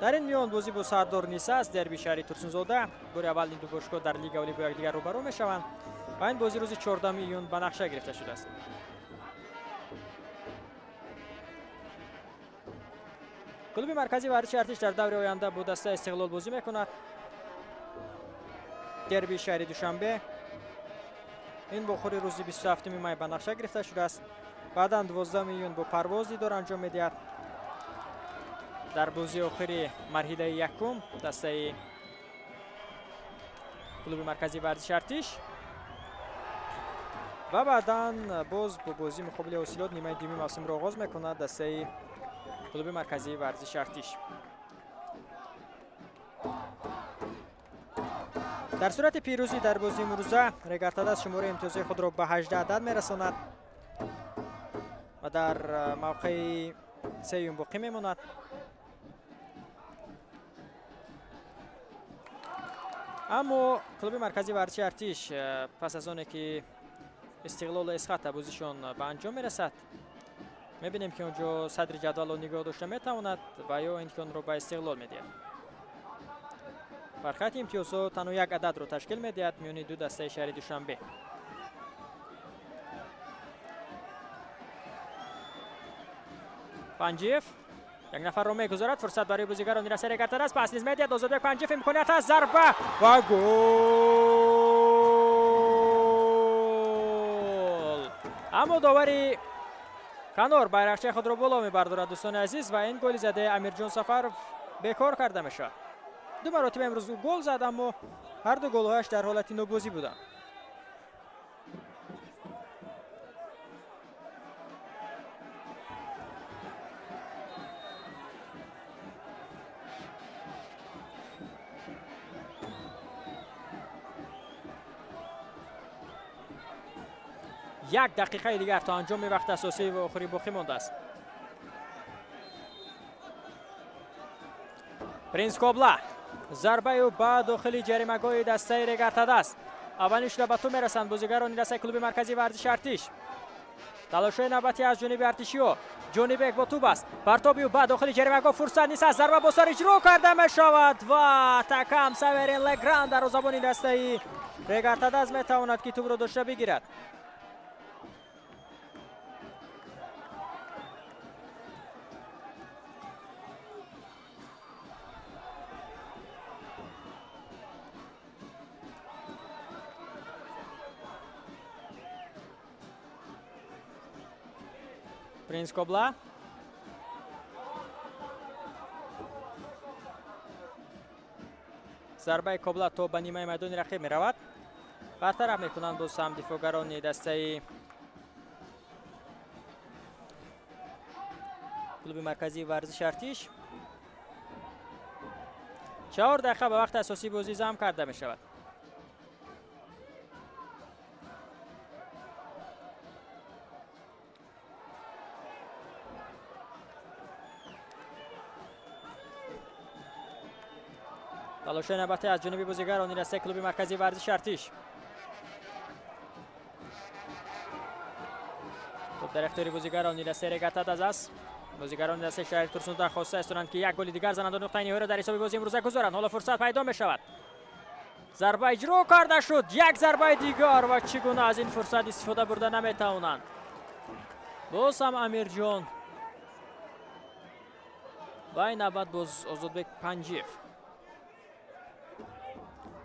Дар ин миён бозӣ бо Сардор Ниса аст, дерби шаҳри Турсунзода. Бори аввал ин ду бошгоҳ дар лига олӣ бо якдигар рӯбарӯ мешаванд ва ин бозӣ рӯзи 14 июн ба нақша гирифта шудааст. Клуби марказии варзиши Артиш дар даври оянда бо дастаи Истиқлол бозӣ мекунад. Дерби шаҳри Душанбе. Ин бохӯри рӯзи 27 май ба нақша гирифта шудааст. Баъдан 12 июн бо Парвоз дидор анҷом медиҳад. Дар бозии охири марҳилаи якум дастаи клуби марказии варзиши Артиш ва баъдан боз бо бозии муқобили Ҳосилот нимаи дуюми мавсимро оғоз мекунад дастаи клуби марказии варзиши Артиш. Дар сурати пирӯзӣ дар бозии имрӯза Регар-ТадАЗ шумораи имтиёзҳои худро ба 18 адад мерасонад ва дар мавқеи сеюм боқӣ мемонад. Аммо клуби марказии варзиши Артиш пас аз оне ки Истиқлолу Эсхата бозишон ба анҷом мерасад, мебинем ки онҷо садри ҷадвалро нигоҳ дошта метавонад ва ё ин ки онро ба Истиқлол медиҳад. Фарқияти имтиёзҳо танҳо як ададро ташкил медиҳад миёни ду дастаи шаҳри Душанбе. Панҷиев як нафарро мегузорад, фурсат барои бозигарони дастаи Регар-ТадАЗ, пас низ медиҳад Озодбек Панҷиев, имконият аст, зарба ва гол! Аммо довари канор байрақчаи худро боло мебардорад, дӯстони азиз, ва ин голи задаи Амирҷон Сафаров бекор карда мешавад. Ду маротиба имрӯз ӯ гол зад, аммо ҳар ду голҳояш дар ҳолати нобозӣ буданд. Як дақиқаи дигар то анҷоми вақти асосӣ ва охирӣ боқӣ мондааст. Принс Кобла зарбаи ӯ ба дохили ҷаримагоҳи дастаи Регар-ТадАЗ. Аввалин шуда ба ту мерасанд бозигарони дастаи клуби марказии варзиши Артиш. Талошҳои навбатӣ аз ҷониби артишиҳо. Ҷонибек бо тӯб аст. Партоби ӯ ба дохили ҷаримагоҳ, фурсат нест, зарба бо сар иҷро карда мешавад ва такам Саверин Легран дарвозабони дастаи Регар-ТадАЗ метавонад ки тӯбро дошта бигирад. Принс Кобла. Зарбаи Кобла то ба нимаи майдони рақиб меравад. Бартараф мекунанд боз ҳам дифоъгарони дастаи клуби марказии варзиши Артиш. 4 дақиқа ба вақти асосии бозӣ зам карда мешавад. Талоши навбатӣ аз ҷониби бозигарони дастаи клуби марказии варзиши Артиш. Топ дар ихтиёри бозигарони дастаи Регар-ТадАЗ аст. Бозигарони дастаи шаҳри Турсунзода хоста истоданд, ки як голи дигар зананд ва нуқтаи ниҳоиро дар ҳисоби бозии имрӯза гузоранд. Ҳоло фурсат пайдо мешавад. Зарба иҷро карда шуд. Як зарбаи дигар ва чӣ гуна аз ин фурсат истифода бурда наметавонанд. Боз ҳам Амирҷон ва ин навбат боз Озодбек Панҷиев.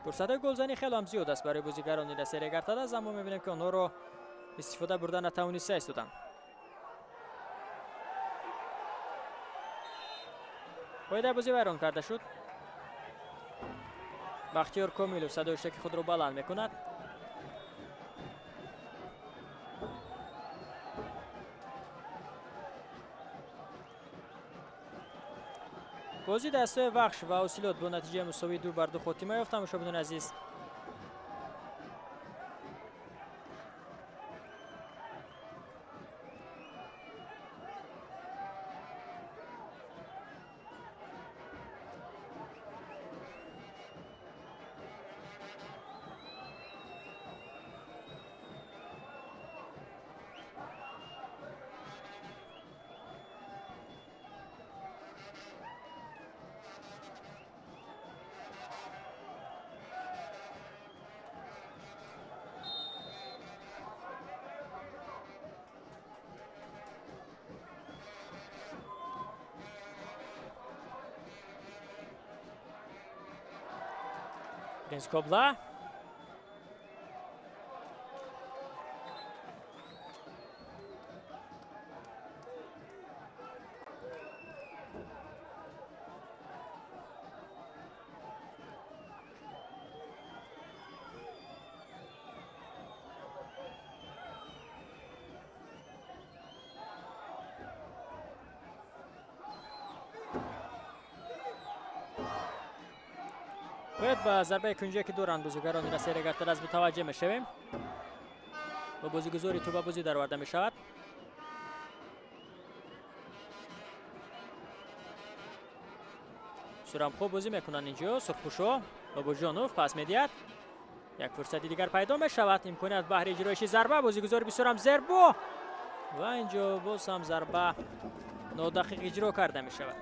Фурсатҳои голзанӣ хеле ҳам зиёд аст барои бозигарони дастаи Регар-ТадАЗ, аммо мебинем, ки онҳоро истифода бурда натавониста истоданд. Қоидаи бозӣ вайрон карда шуд. Бахтиёр Комилов садои шаки худро баланд мекунад. Бозӣ дастаи Вахш ва Ҳосилот бо натиҷаи мусовии 2-2 хотима ёфт. Тамошобинони азиз, Принс Кобла. Бояд ба зарбаи кунҷие, ки доранд бозигарони дастаи Регар-ТадАЗ, мутаваҷҷеҳ мешавем. Бо бозигузори тӯба бозӣ дароварда мешавад. Сурам хуб бозӣ мекунанд инҷо. Сурхпӯшо Бобоҷонов пас медиҳад. Як фурсати дигар пайдо мешавад. Имконият баҳри иҷроиши зарба. Бозигузори бисёрам зербо ва инҷо боз ҳам зарба нодақиқ иҷро карда мешавад.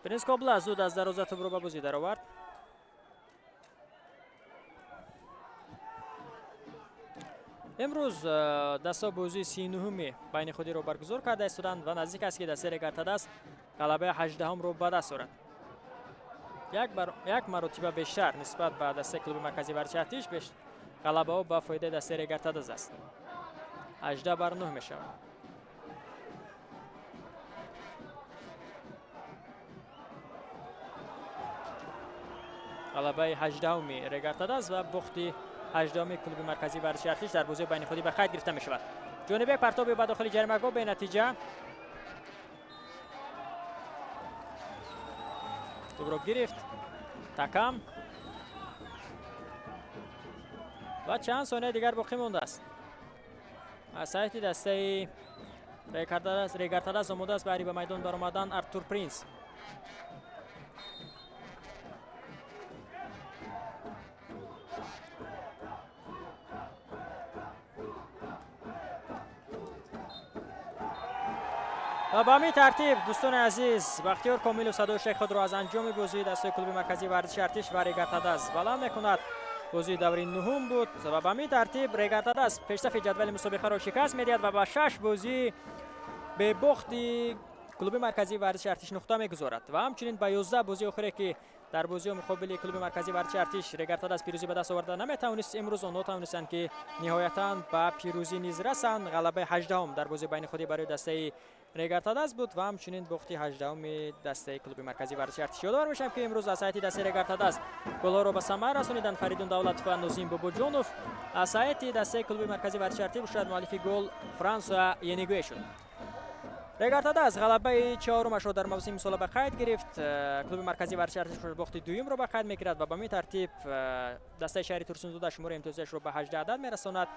Принс Кобла зуд аз дароза тӯбро ба бозӣ даровард. Имрӯз даста бозии 39-уми байни худиро баргузор карда истоданд ва наздик аст, ки дастаи Регар-ТадАЗ ғалабаи 18-умро ба даст орад. Як маротиба бештар нисбат ба дастаи клуби марказии варзиши Артиш ғалабаҳо ба фоидаи дастаи Регар-ТадАЗ аст. 18-9 мешавад. Ғалабаи 18-уми Регар-ТадАЗ ва бохти 18-уми клуби марказии варзиши Артиш дар бозии байни худӣ ба қайд гирифта мешавад. Ҷонибек партоби ба дохили ҷаримагоҳ бенатиҷа. Тӯбро гирифт Такам ва чанд сонияи дигар боқӣ мондааст. Аз сайти дастаи Регар-ТадАЗ омода аст баҳри ба майдон баромадан Артур Принс. ва ба ҳамин тартиб, дӯстони азиз, Бахтиёр Комилов садои шайх худро аз анҷоми бозии дастаи клуби марказии варзиши Артиш ва Регар-ТадАЗ баланд мекунад. Бозии даври нуҳум буд ва ба ҳамин тартиб Регар-ТадАЗ пешсафи ҷадвали мусобиқаро шикаст медиҳад ва ба 6 бозии бебохти клуби марказии варзиши Артиш нуқта мегузорад ва ҳамчунин ба 11 бозии охире, ки дар бозиҳо муқобили клуби марказии варзиши Артиш Регар-ТадАЗ пирӯзӣ ба даст оварда наметавонист, имрӯз онҳо тавонистанд, ки ниҳоятан ба пирӯзӣ низ расанд. Ғалабаи 18-ум дар бозии байни худӣ барои дастаи Регар-ТадАЗ буд ва ҳамчунин бохти 18-уми дастаи клуби марказии варзиши Артиш. Ёдовар мешавам, ки имрӯз аз ҳайати дастаи Регар-ТадАЗ голҳоро ба самар расониданд Фаридун Давлатов ва Нозим Бобоҷонов. Аз ҳайати дастаи клуби марказии варзиши Артиш бошад муаллифи гол Франсуа Енигуе шуд. Регар-ТадАЗ ғалабаи 4-умашро дар мавсими имсола ба қайд гирифт. Клуби марказии варзиши Артиш бохти дуюмро ба қайд мегирад ва ба ҳамин тартиб дастаи шаҳри Турсунзода шумораи имтиёзиашро ба 18 адад мерасонад.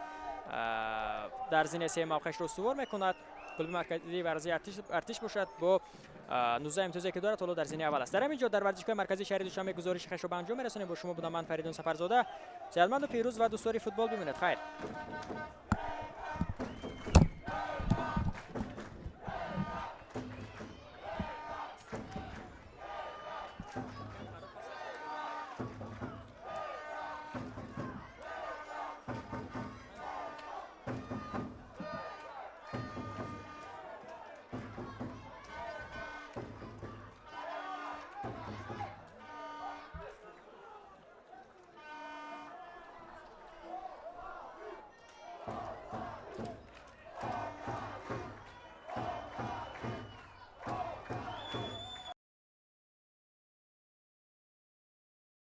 Дар зинаи се мавқеашро устувор мекунад. Клуби марказии варзиши Артиш бошад, бо 19 имтиёзе, ки дорад, ҳоло дар зинаи аввал аст. Дар ҳамин ҷо дар варзишгоҳи марказии шаҳри Душанбе гузориши хешро ба анҷом мерасонем. Бо шумо будам ман, Фаридун Сафарзода. Сеҳатманду пирӯз ва дӯстдори футбол бимонед. Хайр.